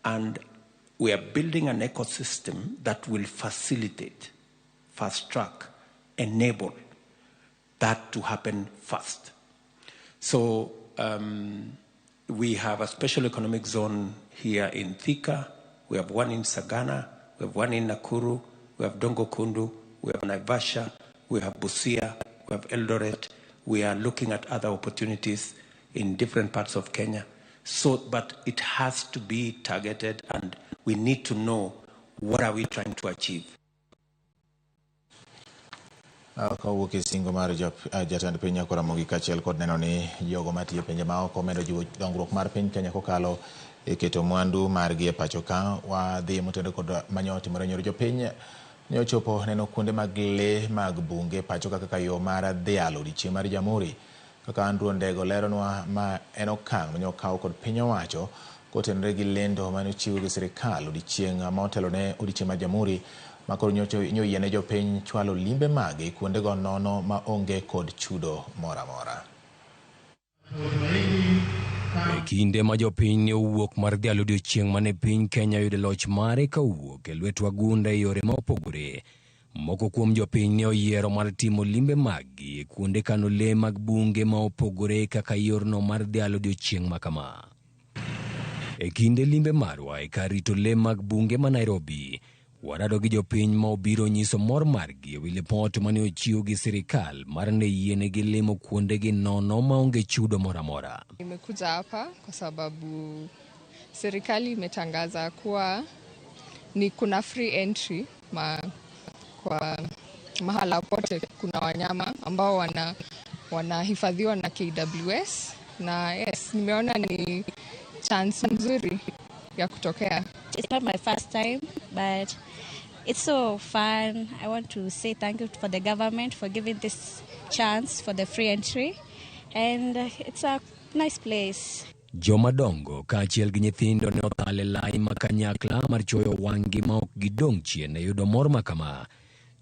and we are building an ecosystem that will facilitate, fast track, enable that to happen fast. So we have a special economic zone here in Thika, we have one in Sagana, we have one in Nakuru, we have Dongo Kundu, we have Naivasha, we have Busia, we have Eldoret. We are looking at other opportunities in different parts of Kenya. So, but it has to be targeted, and we need to know what are we trying to achieve. Kowuok e singo mar jatend piny Nyakoro Ramogi kaachiel kod neno ni jogo matiyo e pinje maoko medo jiwo dongruok mar piny Kenya kokalo e keto mwandu margi e pacho ka. Wadhi motendo kod manyo otimore nyoro jopiny ne ochopo neno kuonde mag lee mag bunge pacho ka kaka yo mar dhialo odiechieng' mar Jamhuri. Kaka Andrew Ondego leronwa, ma en okang' mane okaw kod piny owacho kotenore gi lendo mane ochiw gi sirikal odiechieng' ma otelo ne odiechieng' mar Jamhuri, ma koro nyocha oyiene jopiny chwalo limbe mage kuondego nono ma onge kod chudo moro amora. E kinde ma jopiny ne owuok mar dhialo odiechieng' mane piny Kenya oyudo loch mare kowuok e lwet wagunda e yore ma opogore, moko kuom jopiny ne oyiero mar timo limbe maggi e kuonde kano lee mag bunge ma opogore kaka yorno mar dhialo odiechieng' ma kama. E kinde limbe marwa e kar rito lee mag bunge ma Nairobi, warado gi jopiny ma obiro nyiso mor margi ewi lipot mane ochiw gi sirikal mar ne yienegi limo kuondegi nono maonge chudo moro amora. Nimekuja hapa kwa sababu serikali imetangaza kuwa ni kuna free entry kwa mahala pote kuna wanyama ambao wanahifadhiwa na KWS, na yes, nimeona ni chance nzuri ya kutokea. It's not my first time, but it's so fun. I want to say thank you for the government for giving this chance for the free entry, and it's a nice place. Jomadongo kaachiel gi nyithindo ne othal e lai ma kanyakla mar chwoyo wang'gi ma ok gidong' chien e yudo mor ma kama.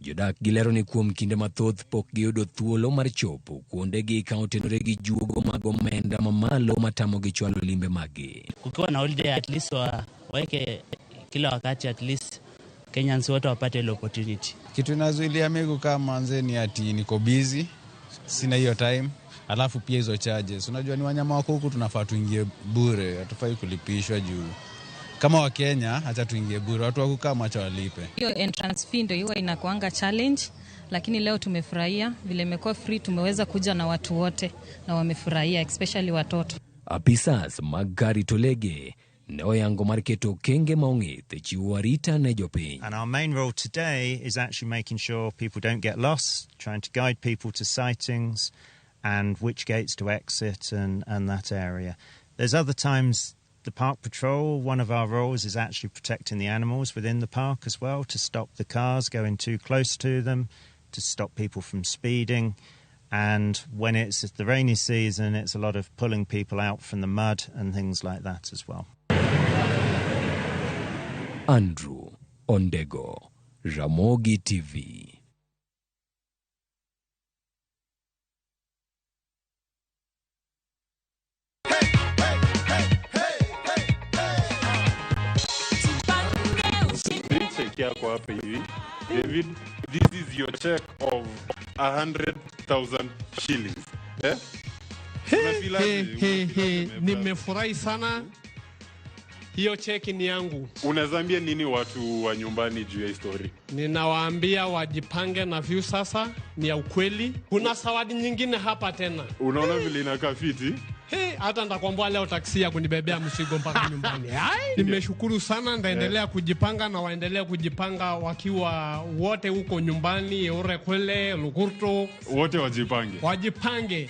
Jodak gilero ni kuom kinde mathoth pok giyudo thuolo mar chopo kuondegi ka otenore gi juogo mag omenda mamalo matamogi chwalo limbe maggi. Kukiwa na holiday at least waweke kila wakati at least Kenyans wote wapate ile opportunity. Kitu inazuilia mimi kukaa manze ni ati niko busy, sina hiyo time. Alafu pia hizo charges. Unajua ni wanyama wako huku, tunafaa tuingie bure, hatufai kulipishwa juu. Kama wa Kenya acha tuingie bure, watu wa kukaa acha walipe. Hiyo entrance fee ndio huwa inakuanga challenge, lakini leo tumefurahia vile imekuwa free, tumeweza kuja na watu wote na wamefurahia, especially watoto. Apisas mag gari tolege ne oyango mar keto okenge ma ong'ith e chiwo arita ne jopiny. And our main role today is actually making sure people don't get lost, trying to guide people to sightings and which gates to exit and that area. There's other times the park patrol, one of our roles is actually protecting the animals within the park as well, to stop the cars going too close to them, to stop people from speeding. And when it's the rainy season, it's a lot of pulling people out from the mud and things like that as well. Andrew Ondego, Ramogi TV. Check yako hapa hivi. David, this is your check of 100,000 shillings. Eh? Hey, nimefurahi sana. Hiyo cheki ni yangu. Unazambia nini watu wa nyumbani juu ya story? Ninawaambia wajipange na Viusasa, ni ya ukweli. Kuna zawadi nyingine hapa tena. Unaona vile inakaa fiti? Hey, hata nitakwambia leo taksi ya kunibebea mzigo mpaka nyumbani. Ai, nimeshukuru sana, ndaendelea kujipanga na waendelea kujipanga wakiwa wote huko nyumbani, Orekwele, Lukurto. Wote wajipange. Wajipange.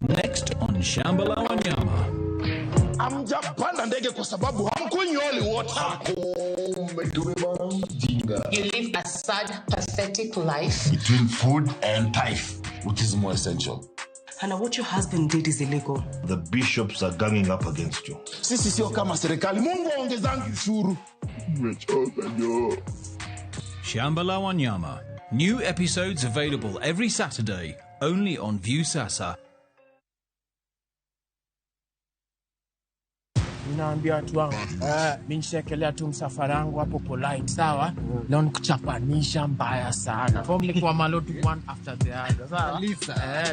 Next on Shamba la Wanyama. Hamjapanda ndege kwa sababu hamkunywi holy water. You live a sad, pathetic life. Between food and tithe, which is more essential? Hannah, what your husband did is illegal. The bishops are ganging up against you. Sisi sio kama serikali. Mungu aongezangi ushuru. Shamba la Wanyama. New episodes available every Saturday, only on Viusasa. Ninaambia watu wangu, mimi nishaekelea tu msafara wangu hapo polite, sawa? Leo nikuchapanisha mbaya sana. Form ni kwa malotu one after the other, sawa?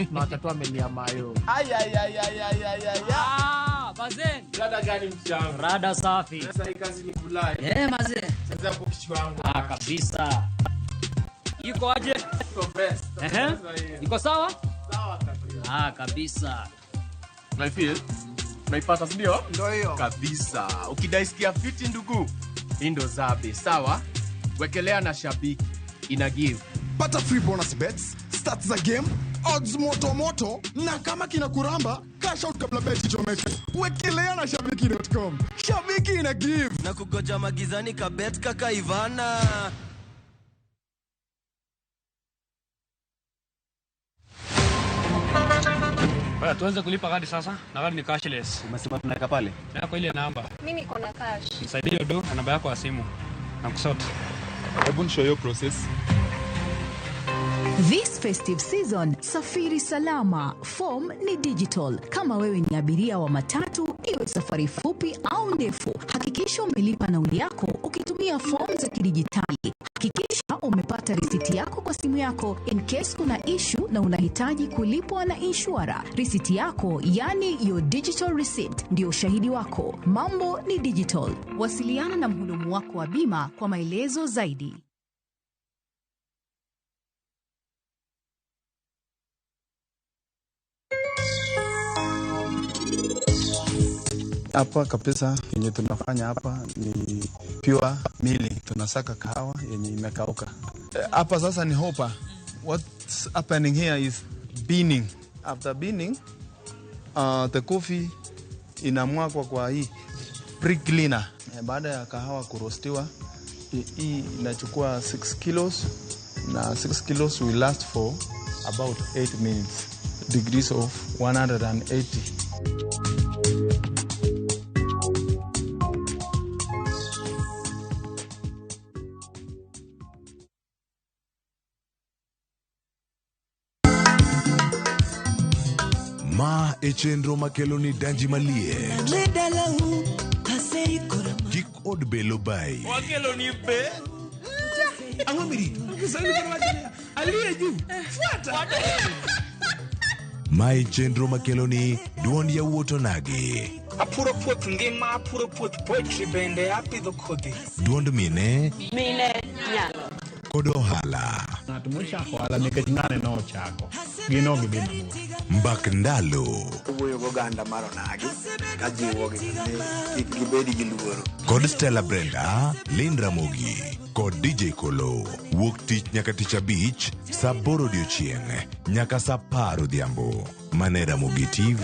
Tunawatatua amelia mayo. Ay ay ay ay ay ay ay. Ah, bazen. Rada gani mchango? Rada safi. Sasa hii kazi ni kulai. Mazee. Sasa hapo kichwa wangu. Ah, kabisa. Iko aje? Iko best. Iko sawa? Sawa kabisa. Ah, kabisa. Na feel naipata sindio? Ndio hiyo. Kabisa. Ukidaisikia fiti ndugu, hii ndo zabe, sawa? Wekelea na shabiki, ina give. Pata free bonus bets, stats za game, odds moto moto, na kama kina kuramba, cash out kabla bet ichomeke. Wekelea na shabiki.com. Shabiki ina give. Na kugoja magizani kabet kaka Ivana. Bwana, tuanze kulipa gari sasa, na gari ni cashless. Umesema tunaweka pale? Yako ile namba. Mimi niko na cash. Nisaidie do na namba yako ya simu. Na kusort. Hebu nishow hiyo process. This festive season, safiri salama. Form ni digital. Kama wewe ni abiria wa matatu, iwe safari fupi au ndefu, hakikisha umelipa nauli yako ukitumia form za kidijitali. Hakikisha umepata risiti yako kwa simu yako in case kuna issue na unahitaji kulipwa na inshura. Risiti yako, yani your digital receipt, ndio ushahidi wako. Mambo ni digital. Wasiliana na mhudumu wako wa bima kwa maelezo zaidi. Hapa kabisa yenye tunafanya hapa ni pure milling. Tunasaka kahawa yenye imekauka. Hapa sasa ni hopper. What's happening here is beaning. After beaning, the coffee inamwagwa kwa hii pre-cleaner. Baada ya kahawa kurostiwa, hii inachukua 6 kilos na 6 kilos will last for about 8 minutes. Degrees of 180. Ma e chenro makelo ni danji maliet. Kik od belo bai. Wakelo ni be. Ang'o mirito? Kiswahili koro wacho niya, aliye juu fuata. Ma e chenro makelo ni duond yawuot onagi. Apuro puoth ngima, apuro puoth poetry bende apidho kodhi. Duond mine Mine nyalo. kod ohala. Ng'at mochako ohala nikech ng'ane nochako, gin ok gidhi mabor. Mbak ndalo. Wuoyo goganda mar onagi kajiwogi ni kik gibed gi luoro. Kod Stella Brenda, Lynn Ramogi kod DJ Kolo. Wuok tich nyaka tich abich, saa aboro odiochieng' nyaka saa apar odhiambo. Mane Ramogi TV.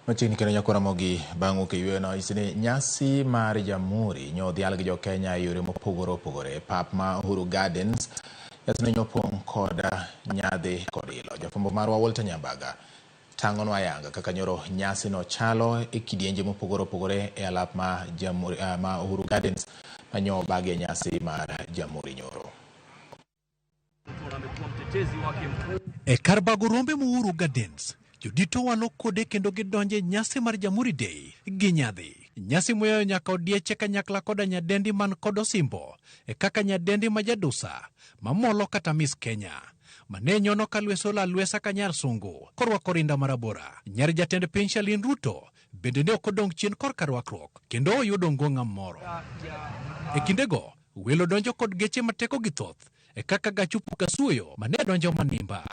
Machiegni kendo nyako Ramogi bang' wuok e yweyono nyisi ni nyasi mar Jamhuri nyodhial gi jokenya e yore mopogore opogore e pap ma Uhuru Gardens. Nyasino nyopong' kod nyadhi kod ilo. Jafwambo marwa Walter Nyambaga tang'onwa ayanga kaka nyoro nyasino chalo e kidienje mopogore opogore e alap ma Jamhuri, ma Uhuru Gardens manyo obagi e nyasi mar Jamhuri nyoro. E kar bago rombe ma Uhuru Gardens, jodito walo kode kendo gidonjo e nyasi mar Jamhuri Day gi nyadhi. Nyasi moyayo nyaka odieche kanyakla koda nyadendi man kod osimbo, e kaka nyadendi ma jadusa, mamolo kata Miss Kenya. Mane nyono ka lweso la lwesa ka nyar sungu, korwako rinda marabora. Nyar jatend piny Shalin Ruto bende ne ok odong' chien korka rwakruok, kendo oyudo ngong'a moro. E kindego, welo donjo kod geche ma tekogi thoth, e kaka gach opuk asuoyo mane donjo manimba.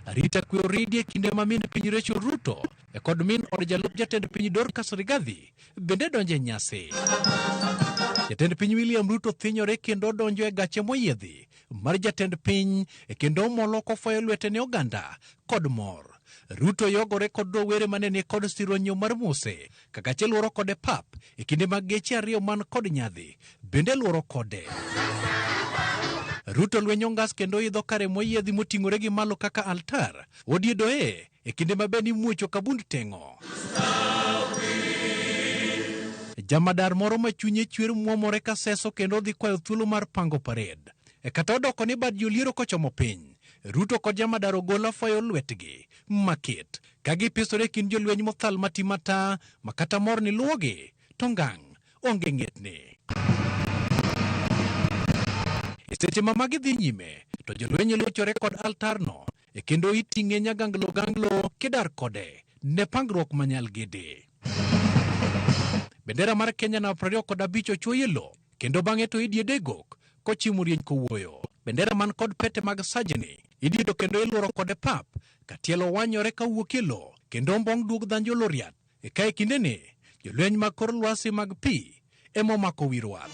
Arita kwe oridi e kinde ma min piny Rachel Ruto e kod min od jalup jatend piny Dorcas Rigathi bende donjo e nyasi. Jatend piny William Ruto thinyore kendo donjo e gache moyiedhi mar jatend piny e kendo omolo kofoyo lwete ne oganda kod mor. Ruto yogore kod rowere mane ni kod sironyo mar Muse ka gache luoro kode pap e kinde mag geche ariyo man kod nyadhi bende luoro kode. Ruto lwenyo ngas kendo idho kare moyiedhi moting'ore gi malo kaka altar. Odiedoe e kinde ma be nimuocho kabund teng'o. Jamadar moro ma chunye chwer muomore ka seso kendo dhi kwayo thuolo mar pango parade. E kata odoko ni bad joliero kochomo piny, Ruto kod jamadar ogola foyo lwetgi maket ka gipisore e kind jolweny mothal matimata ma kata mor ni luwogi to ngang' onge ng'etni. E seche ma magi dhi nyime, to jolweny lochore kod altarno e kendo iting'e nyaganglo ganglo kidar kode ne pangruok manyal gede. Bendera mar Kenya na 25 ochwoye lo kendo bang'e to idiede gok kochimo rieny kowuoyo. Bendera man kod pete mag sajni idiedo kendo iluoro kode pap ka tielo wanyore kawuok e lo kendo ombong' duog dhanjo loriat. E ka e kindeni jolweny mag kor lwasi mag pi ema omako wi rwath.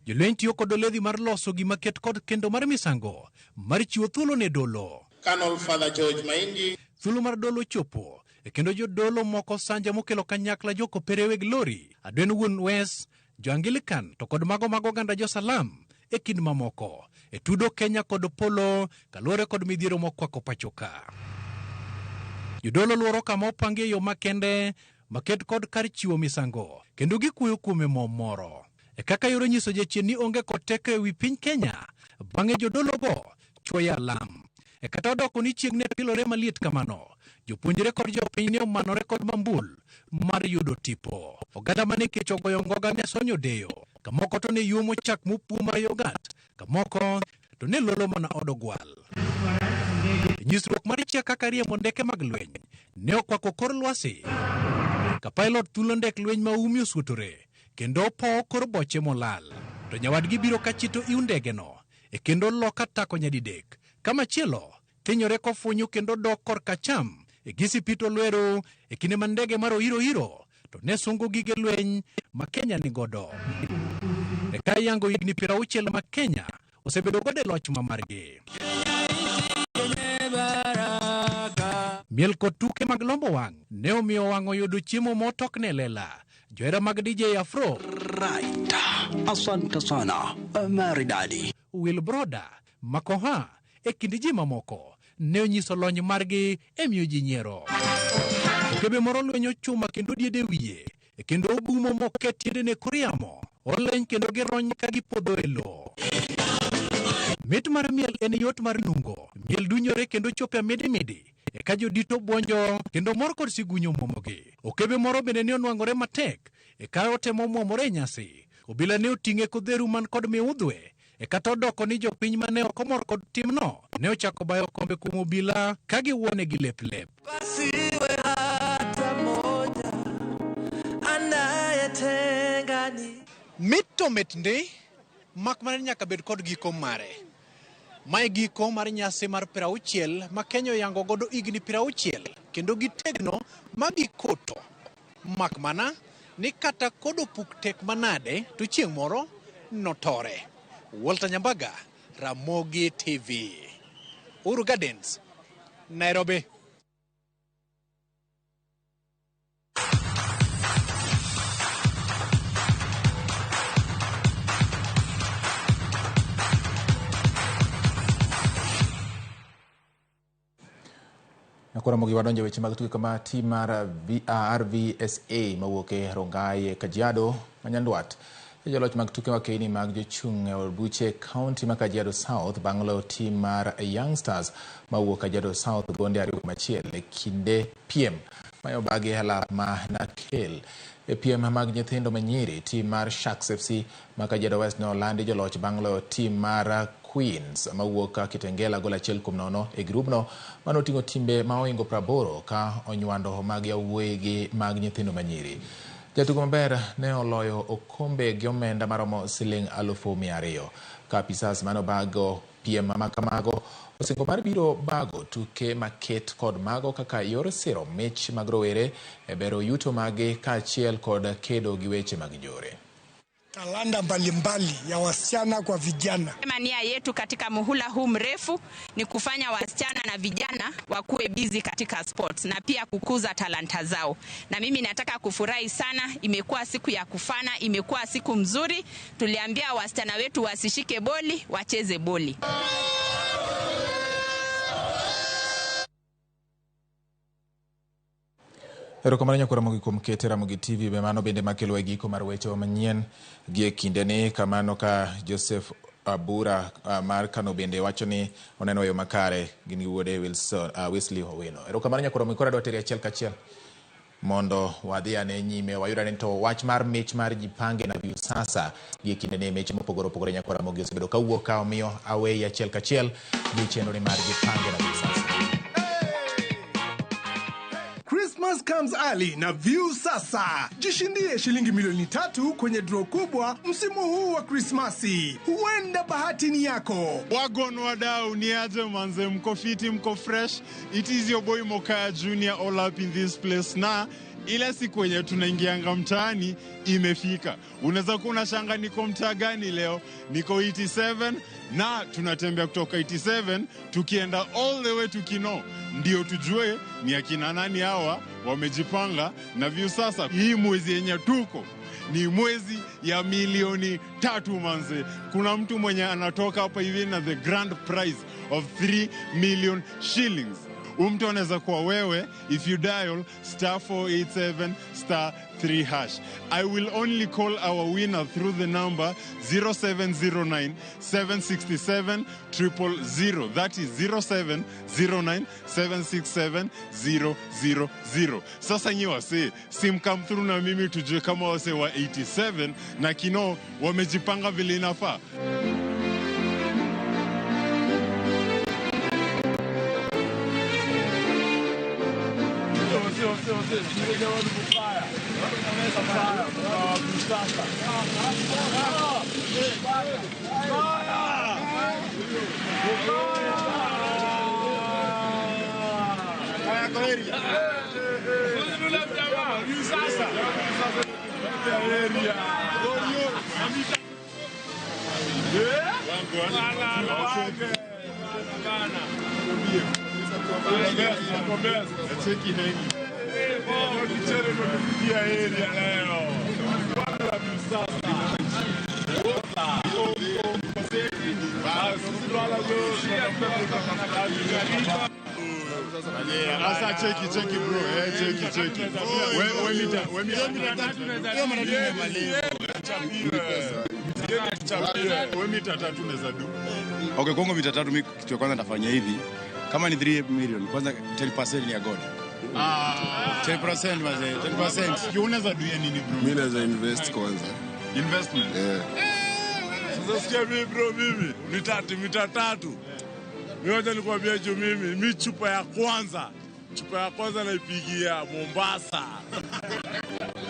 Jolweny tiyo kod oledhi mar loso gima ket kod kendo mar misango mar chiwo thuolo ne dolo. Colonel Father George Maingi. Thuolo mar dolo chopo e kendo jodolo moko sanja mokelo kanyakla jokopere weg lori, Adwen wuon Wes, jo-Anglican to kod mago mag oganda jo-Salam e kind mamoko e tudo Kenya kod polo kaluwore kod midhiero mokwako pacho ka. Jodolo luoro kama opangi e yo makende maket kod kar chiwo misango kendo gikuoyo kuome mo moro. E kaka yoro nyiso jachien ni onge kod teko e wi piny Kenya, bang'e jodologo chwoyo alam. E kata odoko ni chieng' ne pilore maliet kamano, jopuonjre kod jopiny ne omanore kod mambul mar yudo tipo. Oganda mane kech ogoyo ngoga ne sonyo deyo, kamoko to ne yuomo chak mopuo mar yogat, kamoko to ne lolo mana od ogwal. Nyisruok mar chia kaka riembo ndeke mag lweny ne okwako kor lwasi ka pilot thulo ndek lweny ma umi osuotore kendo opowo kor boche molal. To nyawadgi biro ka chito iw ndegeno e kendo loka tako nyadidek. Kamachielo thinyore kofunyu kendo dok korka cham e gisipito lweru e kinde ma ndege mar Oiro Iro to ne sungo gige lweny ma Kenya ni godo. E ka yango higni 60 ma Kenya osebedo godo e loch ma margi. Miel kod tuke mag lombo wang' ne omiyo wang' oyudo chiemo motokne lela. Johera mag DJ Afro, Right. Asante sana. Maridadi. Will Broda, Makoha e kind ji mamoko ne onyiso lony margi e miyo ji nyiero. Okebe moro lwenyo chuma kendo diede wiye Kendo obumo moket tiendene kor yamo, oleny kendo girony ka gipodho e lowo. Mit mar miel en yot mar nungo. Miel dunyore kendo chopo e midimidi. Eka jodito bwonjo kendo mor kod sigunyo muomogi. Okebe moro bende ne onwang'ore matek eka otemo muomore e nyasi. Obila ne oting'e kodheru man kod miudhwe e kata odoko ni jopiny mane ok omor kod timno ne ochako bayo kombe kuom obila ka giwuone gi lep lep. Pasiwe hata moja anayetengani. Mit to mit ndi, mak mana ni nyaka bed kod giko mare. Mae giko mar nyasi mar 60 ma Kenya oyango godo higni 60 kendo gitegno ma gikoto. Mak mana ni kata kodo puk tek manade to chieng' moro notore. Walter Nyambaga, Ramogi TV. Uhuru Gardens, Nairobi. Ramogi wadonjo e weche mag tuke kama tim mar RVSA mawuok e Rongai e Kajiado ma Nyandwat e joloch mag tuke makeni mag jochung' e od buche kaunti ma Kajiado South bang' loyo tim mar Young Stars mawuok Kajiado South gonde 2-1 e kinde piem ma obagi e alap ma Nakel. E piem mag nyithindo manyiri, tim mar Sharks FC ma Kajiado West ne olandi joloch bang' loyo tim mar Queens mawuok Kitengela gol 1-0 e grubno manoting'o timbe ma ohingo 80 ka onywando mag yawuoyi gi mag nyithindo manyiri. Jatugo maber ne oloyo okombe gi omenda maromo siling 200,000. Ka apisas mane obago piem ma kamago osingo mar biro bago tuke maket kod mago kaka yor siro mich mag rowere e bero yuto magi kaachiel kod kedo gi weche mag njore. Talanta mbalimbali ya wasichana kwa vijana. Nia yetu katika muhula huu mrefu ni kufanya wasichana na vijana wakuwe busy katika sports na pia kukuza talanta zao. Na mimi nataka kufurahi sana, imekuwa siku ya kufana, imekuwa siku mzuri. Tuliambia wasichana wetu wasishike boli, wacheze boli. Erokamano nyakwa Ramogi kuom kete Ramogi TV be mano bende makelo e giko mar weche manyien gi e kindeni kamano ka Joseph Abura mar Kano bende wacho ni oneno yo makare gin gi wuode Wilson Wesley Owino. Erokamano nyakwa Ramogi koro adwa teri achiel kachiel mondo wadhi ane nyime wayud ane to wach mar mich mar Jipange na Viusasa gi e kindeni mich mopogore opogore nyakwa Ramogi osebedo kawuok ka omiyo aweyi achiel kachiel gi chenro ni mar Jipange na Viusasa. Christmas comes early na Viusasa. Jishindie shilingi milioni 3 kwenye draw kubwa msimu huu wa Krismasi. Huenda bahati ni yako. Wagwan wadau, ni aje manze, mko fiti, mko fresh. It is your boy Mokaya Junior all up in this place na ila siku yenye tunaingianga mtaani imefika. Unaweza kuwa unashanga niko mtaa gani leo? Niko 87 na tunatembea kutoka 87 tukienda all the way to Kinoo. Ndio tujue ni akina nani hawa wamejipanga na Viusasa. Hii mwezi yenye tuko ni mwezi ya milioni 3 manze. Kuna mtu mwenye anatoka hapa hivi na the grand prize of 3 million shillings. Mtu anaweza kuwa wewe if you dial star 487 star 3 hash. I will only call our winner through the number 0709 767 000. That is 0709 767 000. Sasa nyi wase, sim come through na mimi tujue kama wase wa 87 na Kinoo wamejipanga vile inafaa. Sasa cheki cheki bro, cheki cheki. Wewe mita, wewe mita. Wewe mita tatu unaweza do. Okay, kwangu mita tatu mimi kitu kwanza nitafanya hivi. Kama ni 3 million, kwanza 10% ni ya God. 10% mazee, 10%. Unaweza do nini bro? Mimi naweza invest kwanza. Investment. Yeah. Sasa sikia mimi bro, mimi ni tatu mita tatu. Mimi wacha nikwambie juu mimi, mi chupa ya kwanza naipigia Mombasa.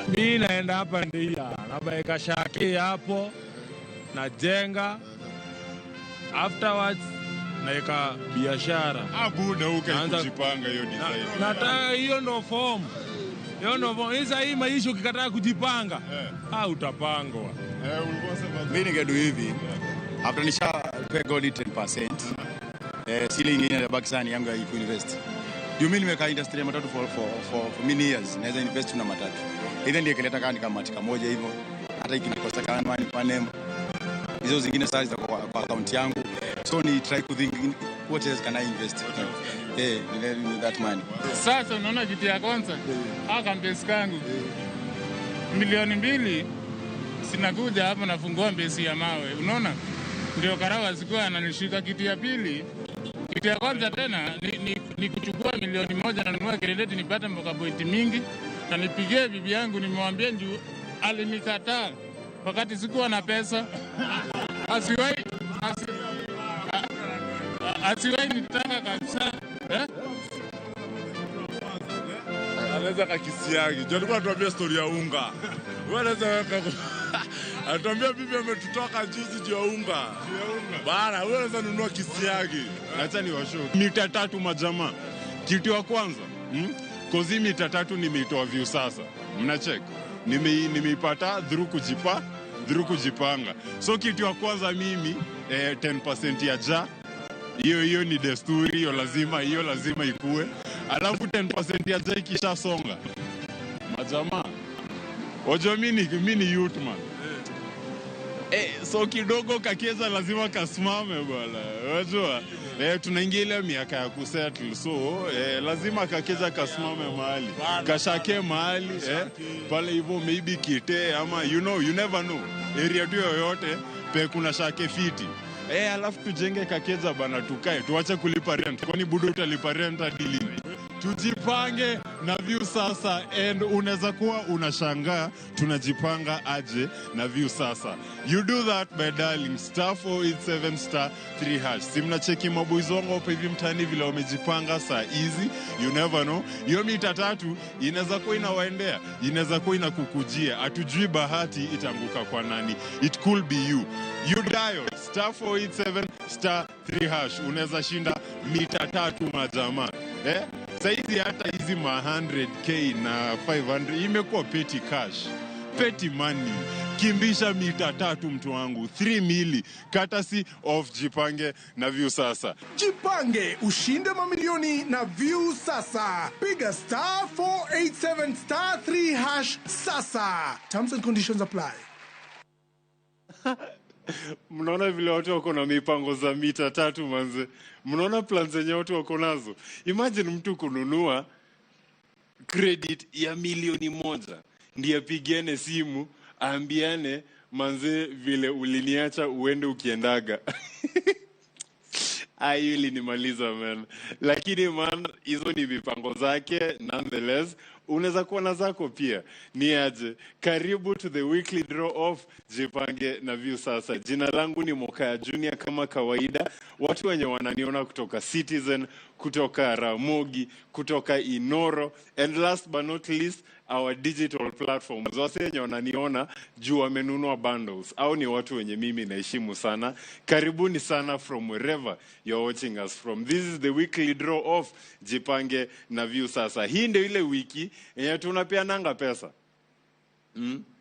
Mi naenda hapa ndia, nabaika shaki hapo, najenga, afterwards naeka biashara. Abu na uka kujipanga hiyo design. Nataka hiyo ndo form. Hiyo ndo form. Sasa hii maisha ukikataa kujipanga, utapangwa. Mimi ningedu hivi. After nisha pay God 10%. Sile ingine inabaki sana yangu ya kuinvest. Juu mimi nimekaa industry ya matatu for many years. Naweza invest na matatu. Either ndiye kileta kama nikamatika moja hivyo. Hata ikinikosa kama ni panem. Hizo zingine sasa zitakuwa kwa account yangu. So ni try to think what else can I invest? In that money. Sasa unaona kitu ya kwanza? Haka mbesi kangu. 2 milioni sinakuja hapa nafungua mbesi ya mawe. Unaona? Ndio karawa sikuwa ananishika. Kitu ya pili, kitu ya kwanza tena ni kuchukua 1 milioni na nanunua credit nipate mboka pointi mingi na nipigie bibi yangu nimwambie njoo alinikataa wakati sikuwa na pesa. Asiwahi nitaka kabisa. Anaweza kakisiagi. Juu alikuwa anatuambia story ya unga. Wewe anaweza weka anatuambia bibi ametutoka juzi juu ya unga. Bana, wewe unaweza nunua kisiagi. Acha niwashow. Mita tatu majamaa. Kitu ya kwanza, kozi mita tatu nimeitoa view sasa. Mna check. Nimeipata through kujipanga. So kitu ya kwanza mimi 10% ya ja. Hiyo ni desturi, hiyo lazima ikue. Alafu 10% ya ja ikishasonga. Majamaa. Wajua mimi ni youth man. So kidogo kakeza lazima kasimame bwana. Unajua? Tunaingia ile miaka ya kusettle. So lazima kakeza kasimame mahali. Kashake mahali, pale hivyo maybe kite ama you know, you never know. Area tu yoyote pe kuna shake fiti. Alafu tujenge kakeza bana, tukae, tuache kulipa rent. Kwani budu utalipa rent hadi lini? Tujipange na view sasa, and unaweza kuwa unashangaa tunajipanga aje na view sasa. You do that by dialing *487*3#. Si mnacheki maboys wangu hapo hivi mtaani vile wamejipanga saa hizi, you never know. Hiyo mita tatu inaweza kuwa inawaendea, inaweza kuwa inakukujia. Hatujui bahati itaanguka kwa nani. It could be you. You dial *487*3# unaweza shinda mita tatu majamaa. Saizi hata hizi ma 100k na 500 imekuwa petty cash, petty money. Kimbisha mita tatu mtu wangu, 3 mili courtesy of Jipange na View Sasa. Jipange ushinde mamilioni na View Sasa. Piga *487*3# sasa. Terms and conditions apply. Mnaona vile watu wako na mipango za mita tatu manze. Mnaona plans zenye watu wako nazo. Imagine mtu kununua credit ya 1 milioni ndiye apigiane simu aambiane manze vile uliniacha uende ukiendaga. Ayo ilinimaliza man. Lakini man, hizo ni mipango zake nonetheless. Unaweza kuwa na zako pia. Ni aje? Karibu to the weekly draw off Jipange na View Sasa. Jina langu ni Mokaya Junior kama kawaida. Watu wenye wananiona kutoka Citizen, kutoka Ramogi, kutoka Inoro, and last but not least our digital platforms. Wase wenye wananiona juu wamenunua bundles au ni watu wenye mimi naheshimu sana. Karibuni sana from wherever you're watching us from. This is the weekly draw off Jipange na View Sasa. Hii ndio ile wiki yenye tunapeananga pesa.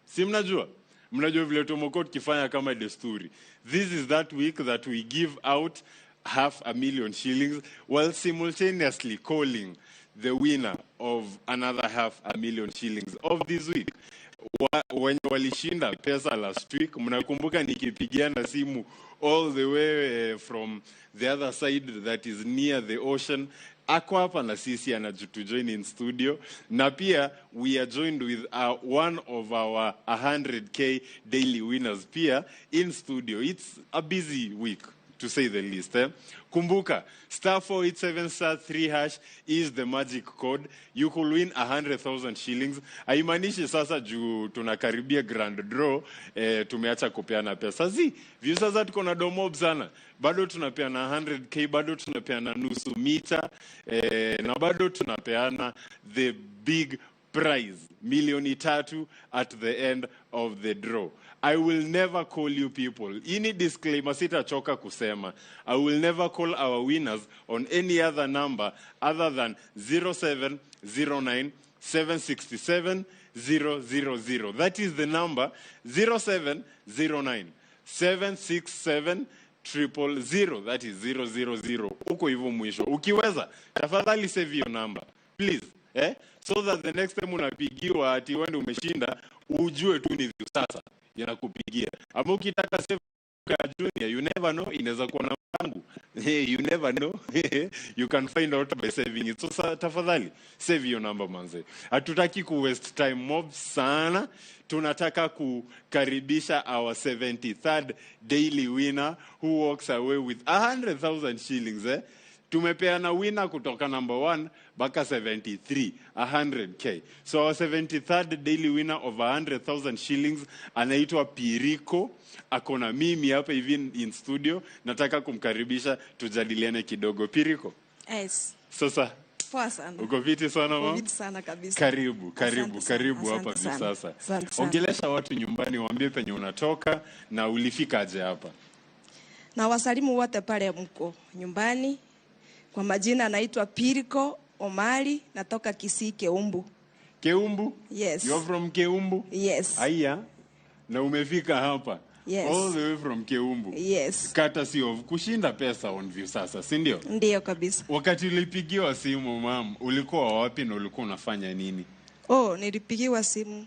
Si mnajua? Mnajua vile tumekuwa tukifanya kama desturi. This is that week that we give out 500,000 shillings while simultaneously calling the winner of another 500,000 shillings of this week. Wenye walishinda pesa last week, mnakumbuka nikipigiana simu all the way from the other side that is near the ocean, Ako hapa na sisi, anatujoin in studio, na pia we are joined with one of our 100K daily winners pia in studio. It's a busy week, to say the least. Eh? Kumbuka, *487*3# is the magic code. You could win 100,000 shillings. Haimaanishi sasa juu tunakaribia grand draw, tumeacha kupeana pesa. Zi, view sasa tuko na domob sana. Bado tunapeana 100K, bado tunapeana nusu mita, na bado tunapeana the big prize, 3 million at the end of the draw. I will never call you people. Ini disclaimer sitachoka kusema. I will never call our winners on any other number other than 0709 767 000. That is the number, 0709 767 000. That is 000. Uko hivyo mwisho. Ukiweza, tafadhali save your number. Please. Eh? So that the next time unapigiwa ati wewe ndio umeshinda, ujue tu ni sasa inakupigia. Ama ukitaka save Junior, you never know, inaweza kuwa namba yangu. Hey, you never know. You can find out by saving it. So tafadhali save your number, manze. Hatutaki ku waste time mob sana. Tunataka kukaribisha our 73rd daily winner who walks away with 100,000 shillings, eh? Tumepeana winner kutoka number 1 mpaka 73, 100K. So our 73rd daily winner of 100,000 shillings anaitwa Piriko, akona mimi hapa hivi in studio. Nataka kumkaribisha tujadiliane kidogo. Piriko, Yes. sasa Poa sana. uko fiti sana, Uko mama? fiti sana kabisa. Karibu, karibu, Asante sana, karibu hapa asante hivi sana. sasa. Asante sana. Ongelesha watu nyumbani, waambie penye unatoka na ulifikaje hapa. Na wasalimu wote pale mko nyumbani. Kwa majina naitwa Piriko Omari, natoka Kisii, Keumbu. Keumbu? Yes. You are from Keumbu? Yes. Aya. Na umefika hapa. Yes. All the way from Keumbu. Yes. Courtesy of kushinda pesa on Viusasa, si ndio? Ndiyo kabisa. Wakati ulipigiwa simu, mam, ulikuwa wapi na ulikuwa unafanya nini? Oh, nilipigiwa simu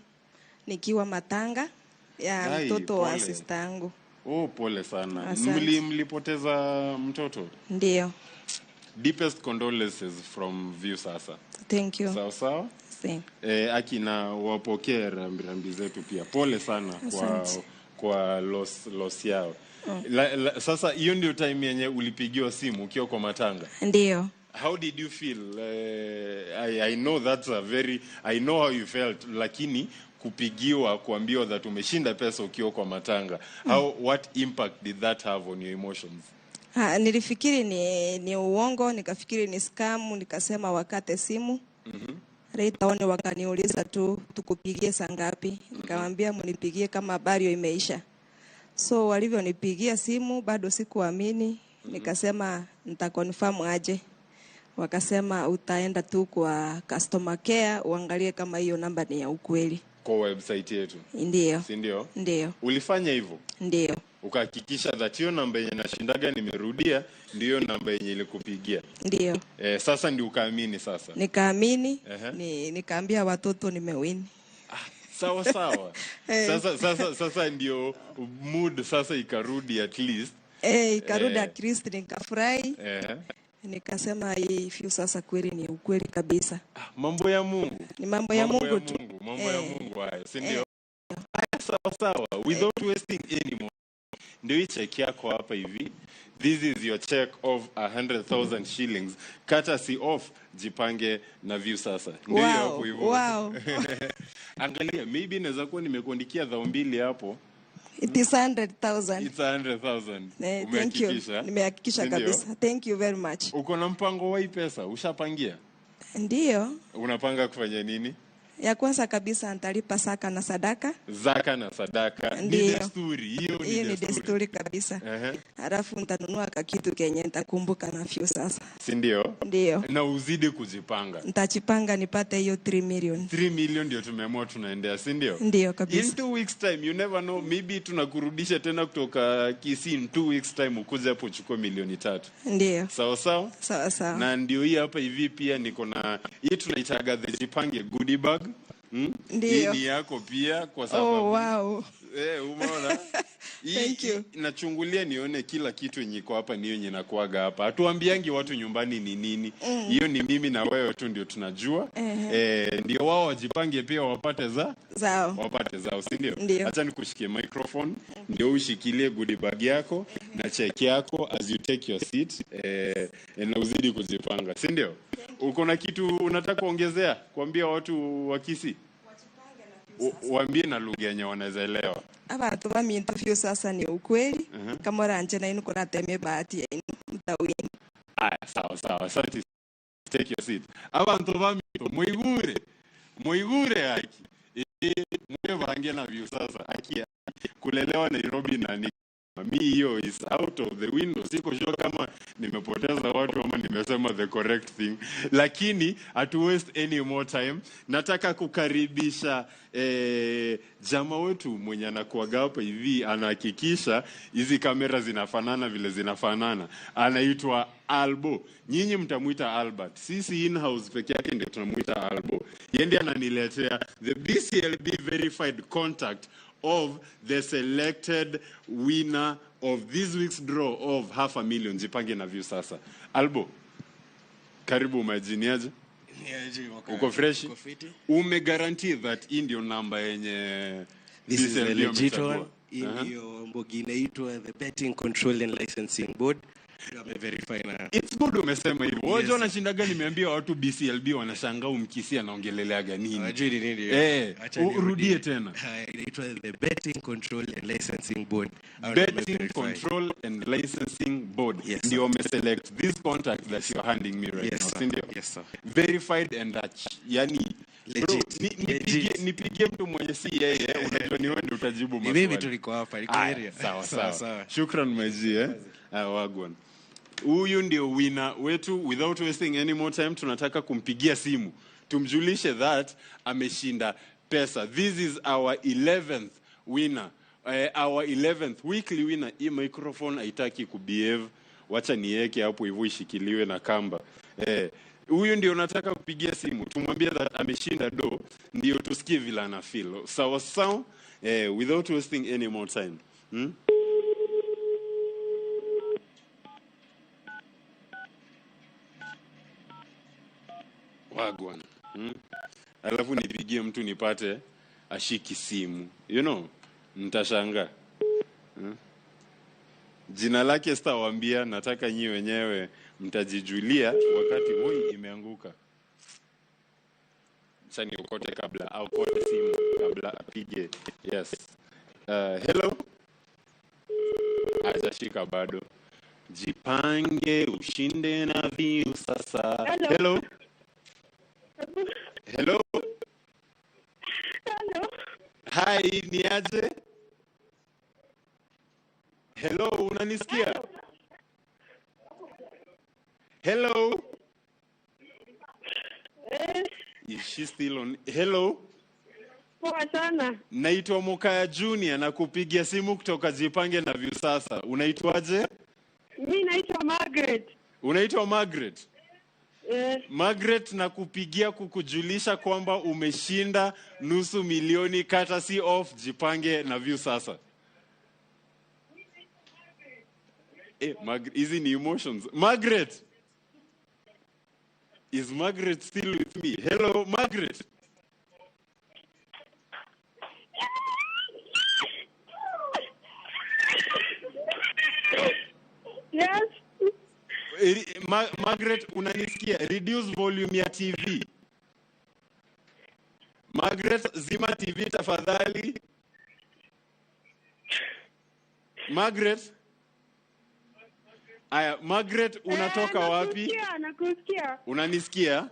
nikiwa matanga ya Ai, mtoto wa pole. sister yangu. Oh, pole sana. Asante. Mlipoteza mtoto? Ndiyo. Deepest condolences from Viusasa. Thank you. Sawa sawa. Si. Akina wapokee rambirambi zetu pia. Pole sana kwa Asante. Kwa loss yao. Sasa hiyo ndio time yenye ulipigiwa simu ukiwa kwa matanga. Ndiyo. How did you feel? I know that's a very I know how you felt, lakini kupigiwa kuambiwa that umeshinda pesa ukiwa kwa matanga. How what impact did that have on your emotions? Ha, nilifikiri ni uongo, nikafikiri ni scam, nikasema wakate simu. Later on wakaniuliza tu tukupigie saa ngapi? Nikamwambia mnipigie kama burial imeisha. So walivyonipigia simu bado sikuamini, nikasema nitaconfirm aje. Wakasema utaenda tu kwa customer care uangalie kama hiyo namba ni ya ukweli. Kwa website yetu. Ndiyo. Si ndio? Ndiyo. Ulifanya hivyo? Ndiyo. Ukahakikisha that hiyo namba yenye nashindaga nimerudia ndiyo namba yenye ilikupigia. Ndiyo. Sasa ndio ukaamini sasa. Nikaamini, nikaambia watoto nimewin. Sawa sawa. Sasa ndio mood sasa ikarudi at least. Ikarudi at least nikafurahi. Nikasema hii Viusasa kweli ni ukweli kabisa. Mambo ya Mungu. Ni mambo ya Mungu tu. Mambo ya Mungu haya, si ndio? Haya, sawa sawa. Without wasting any more. Ndio hii check yako hapa hivi. This is your check of 100,000 shillings. Courtesy of Jipange na Viusasa. Ndio hiyo hapo hivyo. Angalia, maybe naweza kuwa nimekuandikia 2,000 hapo. It is 100,000. It's 100,000. Thank you. Umehakikisha? Nimehakikisha Si ndio? kabisa. Thank you very much. Uko na mpango wa hii pesa? Ushapangia? Ndiyo. Unapanga kufanya nini? Ya kwanza kabisa nitalipa zaka na sadaka. Zaka na sadaka. Ni Ndiyo. desturi. Hiyo ni Hiyo ni desturi. desturi kabisa. Halafu nitanunua kakitu kenye nitakumbuka na Viusasa. Si ndio? Ndiyo. Na uzidi kujipanga. Nitajipanga nipate hiyo 3 million. 3 million ndio tumeamua tunaendea, si ndio? Ndiyo kabisa. In 2 weeks time, you never know, maybe tunakurudisha tena kutoka Kisii in 2 weeks time ukuje hapo uchukue 3 milioni. Ndiyo. Sawa sawa? Sawa sawa. Na ndio hii hapa hivi pia niko na hii tunaitaga the Jipange goodie bag. Ndiyo. Hii ni yako pia kwa sababu Oh, wow. Umeona? Thank you. Nachungulia nione kila kitu yenye iko hapa ni yenye nakuaga hapa. Hatuambiangi watu nyumbani ni nini. Hiyo ni mimi na wewe tu ndio tunajua. Ndio wao wajipange pia wapate za zao. Wapate zao, si ndio? Ndio. Acha nikushikie microphone, ndio ushikilie goodie bag yako na check yako as you take your seat, na uzidi kujipanga, si ndio? Uko na kitu unataka kuongezea kuambia watu wa Kisii? Waambie na lugha yenye wanaweza elewa. Abantu ba interview sasa ni ukweli. Kama oranje na inu kurateme bahati ya inu mtawini. Aya, sawa sawa. Asante. Take your seat. Abantu ba muigure. Muigure haki. Mwevange na view sasa. Haki kulelewa Nairobi na ni mi hiyo is out of the window. Siko sure kama nimepoteza watu ama nimesema the correct thing, lakini hatu waste any more time. Nataka kukaribisha jamaa wetu mwenye anakuaga hapa hivi, anahakikisha hizi kamera zinafanana vile zinafanana. Anaitwa Albo. Nyinyi mtamuita Albert, sisi in-house peke yake ndio tunamuita Albo. Yeye ndiye ananiletea the BCLB verified contact of the selected winner of this week's draw of 500,000. Jipange na view sasa. Albo, karibu. Umejiniaje? Uko fresh? Ume guarantee that hii ndio namba yenye This is the BCLB legit wamechagua? one. Hii ndio mbogi inaitwa the Betting Control and Licensing Board. Ndio ameverify na It's good umesema hivyo. Yes. Wajua wanashindaga nimeambia watu BCLB wanashangaa umkisi anaongeleleaga nini. Hawajui ni nini. Acha nirudie. Urudie tena. Haya, inaitwa the Betting Control and Licensing Board. Hao ndio Betting wameverify. Control and Licensing Board. Yes, ndio wameselect this contact that you're handing me right Yes, now. sir. Si ndio? Yes, sir. Verified and that, yani bro, Legit. nipigie mtu mwenye si yeye, unajua ni wewe ndio utajibu Ni maswali. mimi tu niko hapa, niko Aya, area. Sawa Sawa, sawa. sawa. Shukran maji wagwan. Huyu ndio winner wetu. Without wasting any more time, tunataka kumpigia simu tumjulishe that ameshinda pesa. This is our 11th winner. Our 11th weekly winner. Hii microphone haitaki kubehave, wacha niweke hapo hivyo ishikiliwe na kamba. Huyu ndio nataka kupigia simu tumwambie that ameshinda do, ndio tusikie vile ana feel. Sawa sawa. Without wasting any more time. Wagwan. Alafu nipigie mtu nipate ashiki simu. You know, mtashangaa. Jina lake sitawaambia, nataka nyi wenyewe mtajijulia wakati hoi imeanguka. Acha niokote kabla aokote simu kabla apige. Yes. Hello. Hajashika bado. Jipange ushinde na view sasa. Hello. Hello. Hello. Hello. Hi, ni aje? Hello, unanisikia? Hello. Is she still on? Hello. Poa sana. Naitwa Mokaya Junior na kupigia simu kutoka Jipange na View sasa. Unaitwaje? Mi naitwa Margaret. Unaitwa Margaret? Margaret, na kupigia kukujulisha kwamba umeshinda 500,000 courtesy of Jipange na View sasa. Hizi ni emotions. Margaret. Is Margaret still with me? Hello, Margaret. Yes. Margaret, unanisikia? Reduce volume ya TV. Margaret, zima TV tafadhali. Margaret. Aya, Margaret, unatoka wapi? Nakusikia. Unanisikia?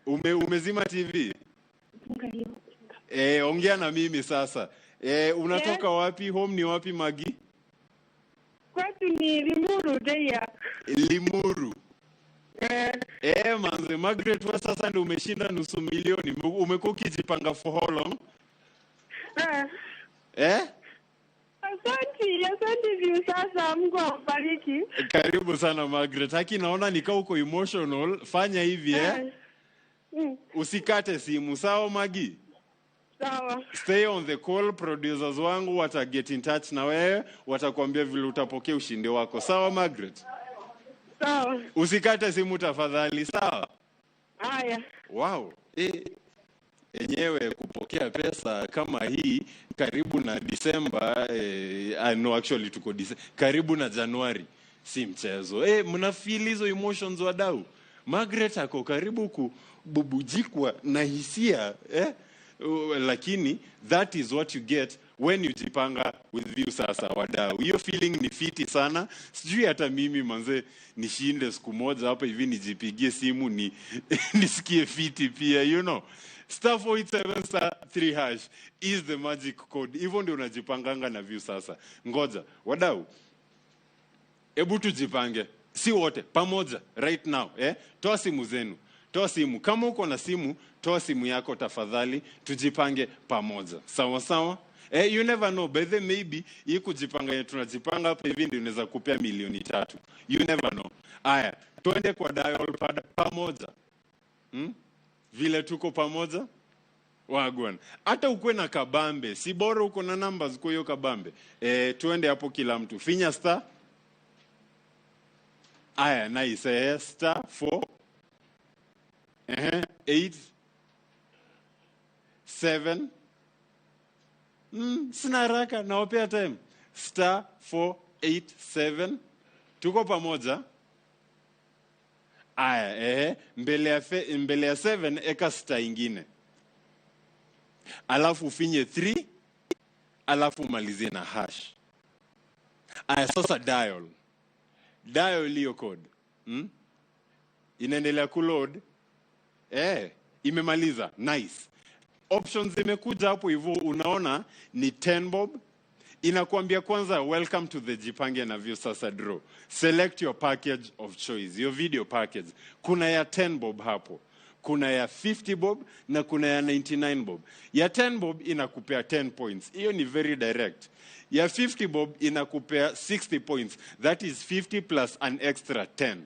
Umezima TV? Ongea na mimi sasa. Unatoka wapi? Home ni wapi, Magi? Kwetu ni Limuru, Deya. Limuru. Manze, Margaret, wewe sasa ndio umeshinda 500,000. Umekuwa ukijipanga for how long? Asante View sasa, Mungu awabariki. Karibu sana Margaret. Haki naona nikaa uko emotional. Fanya hivi Usikate simu, sawa Magi? Sawa. Stay on the call, producers wangu wata get in touch na wewe, watakuambia vile utapokea ushindi wako. Sawa Margaret? Sawa. Usikate simu tafadhali, sawa? Haya. Wow. Enyewe kupokea pesa kama hii karibu na Disemba, no actually tuko karibu na Januari, si mchezo. Mna feel hizo emotions wadau. Margaret ako karibu kububujikwa na hisia, lakini that is what you get when you jipanga with Viusasa wadau. Hiyo feeling ni fiti sana. Sijui hata mimi manze nishinde siku moja hapa hivi nijipigie simu ni nisikie fiti pia, you know. *487*3# is the magic code. Hivyo ndio unajipanganga na Viusasa. Ngoja wadau, hebu tujipange, si wote pamoja right now, Toa simu zenu. Toa simu. Kama uko na simu, toa simu yako tafadhali, tujipange pamoja. Sawa sawa? You never know. By the maybe hii kujipanga tunajipanga hapa hivi ndio inaweza kupea 3 milioni. You never know. Aya, twende kwa dial pad pamoja. Vile tuko pamoja? Wagwan. Hata ukwe na kabambe, si bora uko na numbers kwa hiyo kabambe. Twende hapo kila mtu. Finya star. Aya, nice. Star 4 8 7. Sina haraka, nawapea time. Star 4 8 7. Tuko pamoja. Aya, mbele ya 7 eka star ingine. Alafu ufinye 3, alafu umalizie na hash. Aya, sasa dial. Dial hiyo code. Inaendelea kuload. Imemaliza. Nice. Options zimekuja hapo hivyo, unaona ni 10 bob. Inakuambia kwanza welcome to the Jipange na Viusasa draw. Select your package of choice, your video package. Kuna ya 10 bob hapo. Kuna ya 50 bob na kuna ya 99 bob. Ya 10 bob inakupea 10 points. Hiyo ni very direct. Ya 50 bob inakupea 60 points. That is 50 plus an extra 10.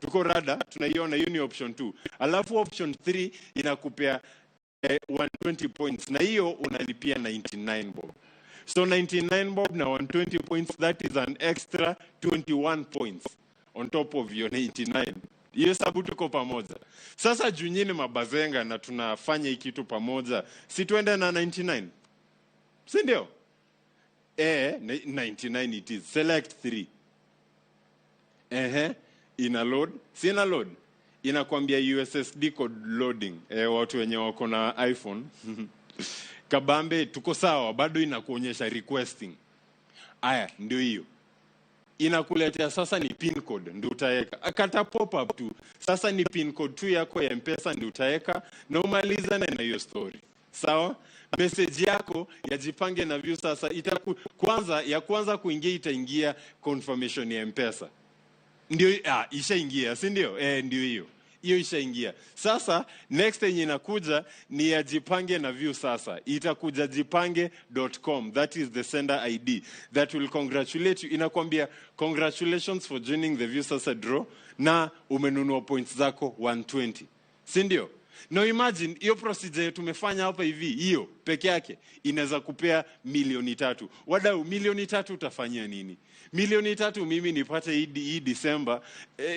Tuko rada, tunaiona hiyo ni option 2. Alafu option 3 inakupea 120 points. Na hiyo unalipia 99 bob. So 99 bob na 120 points, that is an extra 21 points on top of your 99. Hiyo sababu tuko pamoja. Sasa juu nyinyi mabazenga na tunafanya hii kitu pamoja, si tuende na 99? Si ndio? 99 it is. Select 3. Ina load. Si ina load. Inakwambia USSD code loading. Watu wenye wako na iPhone. Kabambe tuko sawa, bado inakuonyesha requesting. Aya, ndio hiyo. Inakuletea sasa ni pin code ndio utaweka. Akata pop up tu. Sasa ni pin code tu yako ya M-Pesa ndio utaweka na umalizane na hiyo story. Sawa? Message yako ya Jipange na Viusasa kwanza ya kwanza kuingia itaingia confirmation ya M-Pesa. Ndio, ishaingia, si ndio? Ndio hiyo. Hiyo ishaingia. Sasa next yenye inakuja ni ya Jipange na Viusasa. Itakuja jipange.com. That is the sender ID that will congratulate you. Inakwambia congratulations for joining the Viusasa draw na umenunua points zako 120. Si ndio? Now imagine hiyo procedure tumefanya hapa hivi, hiyo peke yake inaweza kupea 3 milioni. Wadau, 3 milioni utafanyia nini? 3 milioni mimi nipate hii December,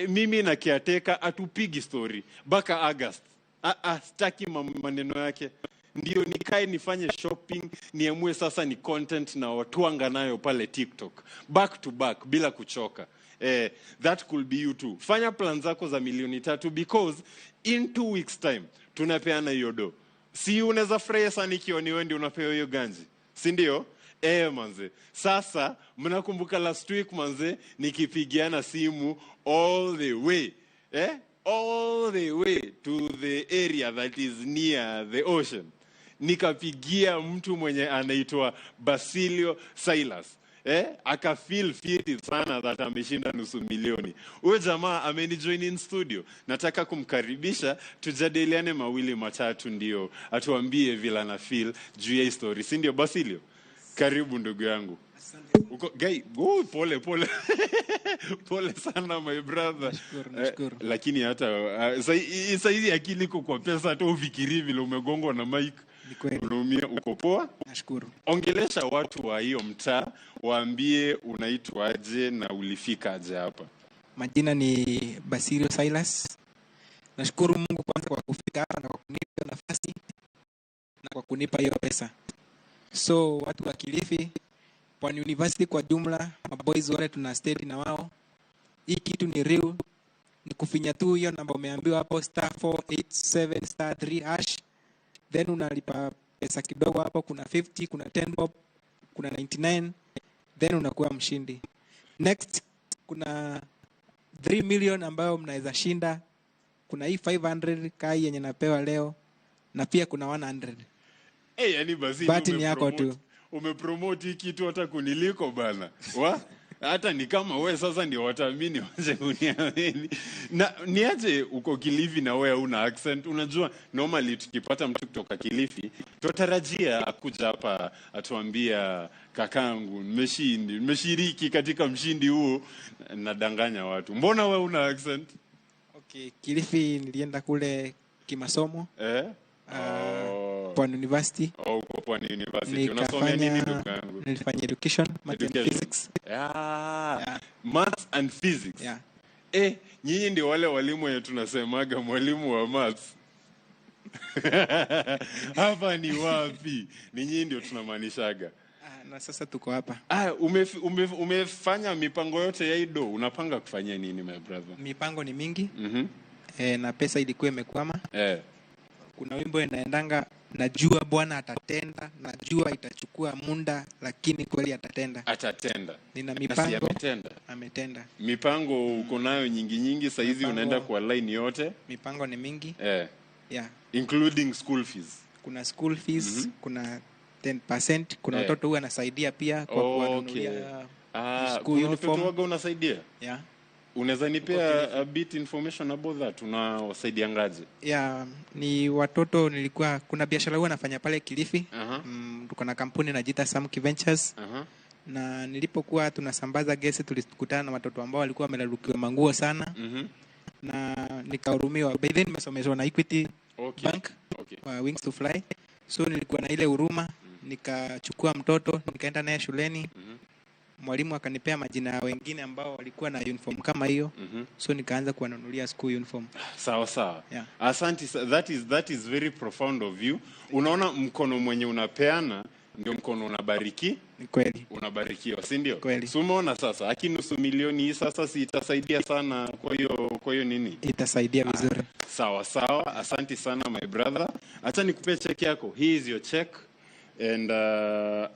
mimi na caretaker atupigi story mpaka August. Sitaki maneno yake. Ndio nikae nifanye shopping, niamue sasa ni content na watuanga nayo pale TikTok. Back to back bila kuchoka. That could be you too. Fanya plan zako za 3 milioni because in 2 weeks time tunapeana hiyo do. Si unaweza furahia sana ikiwa ni wewe ndio unapewa hiyo ganji. Si ndio? Manze. Sasa mnakumbuka last week manze nikipigiana simu all the way. All the way to the area that is near the ocean. Nikapigia mtu mwenye anaitwa Basilio Silas. Aka feel fiti sana that ameshinda 500,000. Huyo jamaa amenijoin in studio. Nataka kumkaribisha tujadiliane mawili matatu ndio atuambie vile ana feel juu ya story. Si ndio Basilio? Karibu ndugu yangu. Uko guy, oh, pole pole. Pole sana my brother. Nashukuru. Lakini hata saizi akili iko kwa pesa, hata ufikiri vile umegongwa na mic. Unaumia, uko poa? Nashukuru. Ongelesha watu wa hiyo mtaa, waambie unaitwaje na ulifika aje hapa. Majina ni Basirio Silas. Nashukuru Mungu kwanza kwa kufika hapa na kwa kunipa nafasi na kwa kunipa hiyo pesa. So watu wa Kilifi, Pwani University kwa jumla, maboys wale tuna state na wao. Hii kitu ni real. Ni kufinya tu hiyo namba umeambiwa hapo *487 *3#, then unalipa pesa kidogo hapo, kuna 50, kuna 10 bob, kuna 99, then unakuwa mshindi. Next kuna 3 million ambayo mnaweza shinda. Kuna hii 500 kai yenye napewa leo na pia kuna 100. Hey, yani basi Bahati ni yako tu. Umepromote hii kitu hata kuniliko bana. Wa? Hata ni kama we sasa ndio wataamini waje kuniamini. Na niaje uko Kilifi na wewe una accent. Unajua normally tukipata mtu kutoka Kilifi tutarajia akuja hapa atuambia kakangu nimeshindi, nimeshiriki katika mshindi huo, nadanganya watu. Mbona wewe una accent? Okay, Kilifi nilienda kule kimasomo. Pwani University. Oh, uko Pwani University. Unasomea nini ndugu yangu? Nilifanya education, math and physics. Yeah. Maths and physics. Yeah. Nyinyi ndio wale walimu wenye tunasemaga mwalimu wa maths. Hapa ni wapi? Ni nyinyi ndio tunamaanishaga. Na sasa tuko hapa. Umefanya mipango yote ya ido. Unapanga kufanya nini my brother? Mipango ni mingi. Na pesa ilikuwa imekwama. Kuna wimbo inaendanga, najua Bwana atatenda, najua itachukua muda lakini kweli atatenda. Atatenda. Nina mipango. Ametenda. Ametenda. Mipango uko nayo nyingi nyingi saa hizi unaenda kwa line yote. Mipango ni mingi. Yeah. Including school fees. Kuna school fees, kuna 10%, kuna watoto huwa anasaidia pia kwa kuwanunulia school uniform. Watoto waga unasaidia? Yeah. Unaweza nipea a bit information about that? Unawasaidiangaje? Yeah, ni watoto nilikuwa kuna biashara huwa nafanya pale Kilifi. Tuko na kampuni inajiita Samki Ventures. Na nilipokuwa tunasambaza gesi tulikutana na watoto ambao walikuwa wamelalukiwa manguo sana. Na nikahurumiwa. By then nimesomeshwa na Equity Bank wa Wings to Fly. So nilikuwa na ile huruma, nikachukua mtoto nikaenda naye shuleni. Mwalimu akanipea majina ya wengine ambao walikuwa na uniform kama hiyo. So nikaanza kuwanunulia school uniform. Sawa sawa. Yeah. Asante, that is very profound of you. Unaona mkono mwenye unapeana ndio mkono unabariki. Ni kweli. Unabarikiwa, si ndio? Kweli. So umeona sasa, aki nusu milioni hii sasa si itasaidia sana kwa hiyo nini? Itasaidia vizuri. Sawa sawa. Asante sana my brother. Acha nikupe check yako. Here is your check and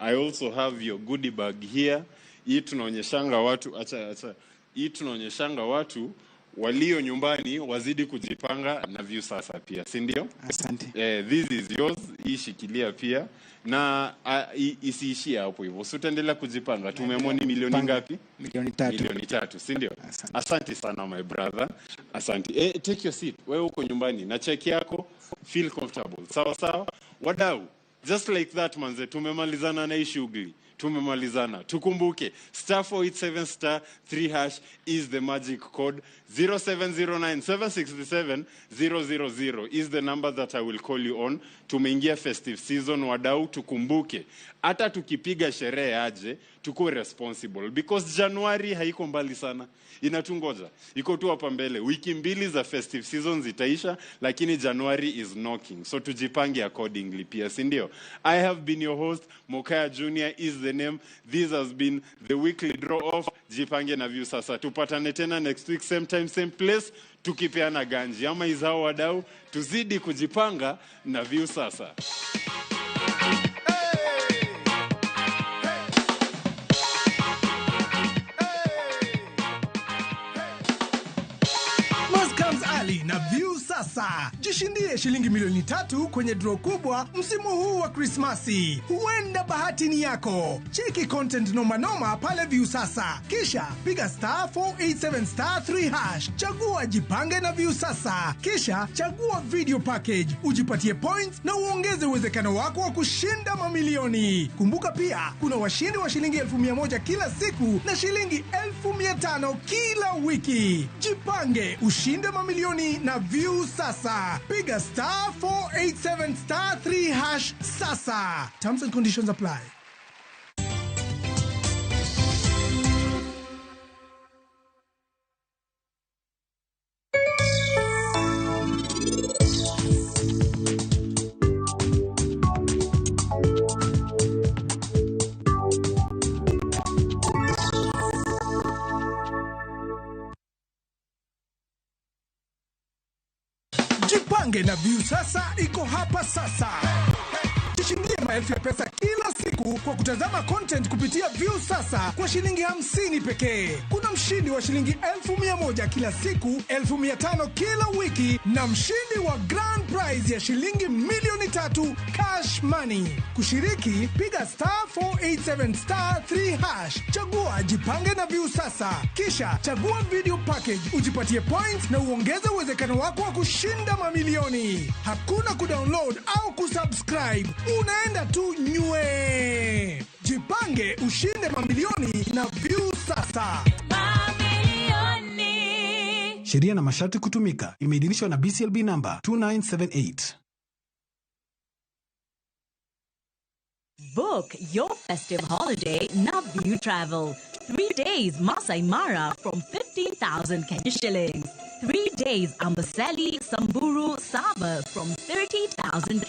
I also have your goodie bag here. Hii tunaonyeshanga watu, acha. Hii tunaonyeshanga watu walio nyumbani wazidi kujipanga na Viusasa pia, si ndio? Asante. This is yours, hii shikilia pia na isiishie hapo hivyo. Si utaendelea kujipanga. Tumemwona milioni ngapi? Milioni 3. Milioni 3, si ndio? Asante sana my brother. Asante. Take your seat. Wewe uko nyumbani na check yako, feel comfortable. Sawa sawa. Wadau, just like that manze, tumemalizana na hii shughuli. Tumemalizana. Tukumbuke *487 *3# is the magic code. 0709 767 000 is the number that I will call you on. Tumeingia festive season wadau, tukumbuke hata tukipiga sherehe aje tukuwe responsible because Januari haiko mbali sana, inatungoja, iko tu hapa mbele. Wiki mbili za festive season zitaisha, lakini January is knocking, so tujipange accordingly pia, si ndio? I have been your host, Mokaya Junior is the name. This has been the weekly draw off. Jipange na Viusasa. Tupatane tena next week, same time same place, tukipeana ganji ama izao wadau, tuzidi kujipanga na Viusasa. Na Viusasa. Jishindie shilingi milioni 3 kwenye draw kubwa msimu huu wa Krismasi. Huenda bahati ni yako. Cheki content noma noma pale Viusasa. Kisha piga *487 *3#. Chagua jipange na Viusasa. Kisha chagua video package. Ujipatie points na uongeze uwezekano wako wa kushinda mamilioni. Kumbuka pia kuna washindi wa shilingi 1,100 kila siku na shilingi 5,000 kila wiki. Jipange ushinde mamilioni na Viusasa. Sasa. Piga star 487 star 3 hash sasa. Terms and conditions apply. Jipange na View Sasa iko hapa sasa. Jishindie maelfu ya pesa kila siku kwa kutazama content kupitia View Sasa kwa shilingi 50 pekee. Kuna mshindi wa shilingi 100,000 kila siku, 500,000 kila wiki na mshindi wa grand prize ya shilingi 3,000,000 cash money. Kushiriki, piga star 487 star 3 hash. Chagua Jipange na View Sasa, kisha chagua video package ujipatie points na uongeze uwezekano wako wa kushinda mamilioni. Hakuna kudownload au kusubscribe, unaenda tu nywe. Jipange ushinde mamilioni na View Sasa. Sheria na masharti kutumika. Imeidhinishwa na BCLB number 2978. Book your festive holiday na View Travel. 3 days Masai Mara from 15,000 Kenya shillings. 3 days Amboseli, Samburu, Sava from 30,000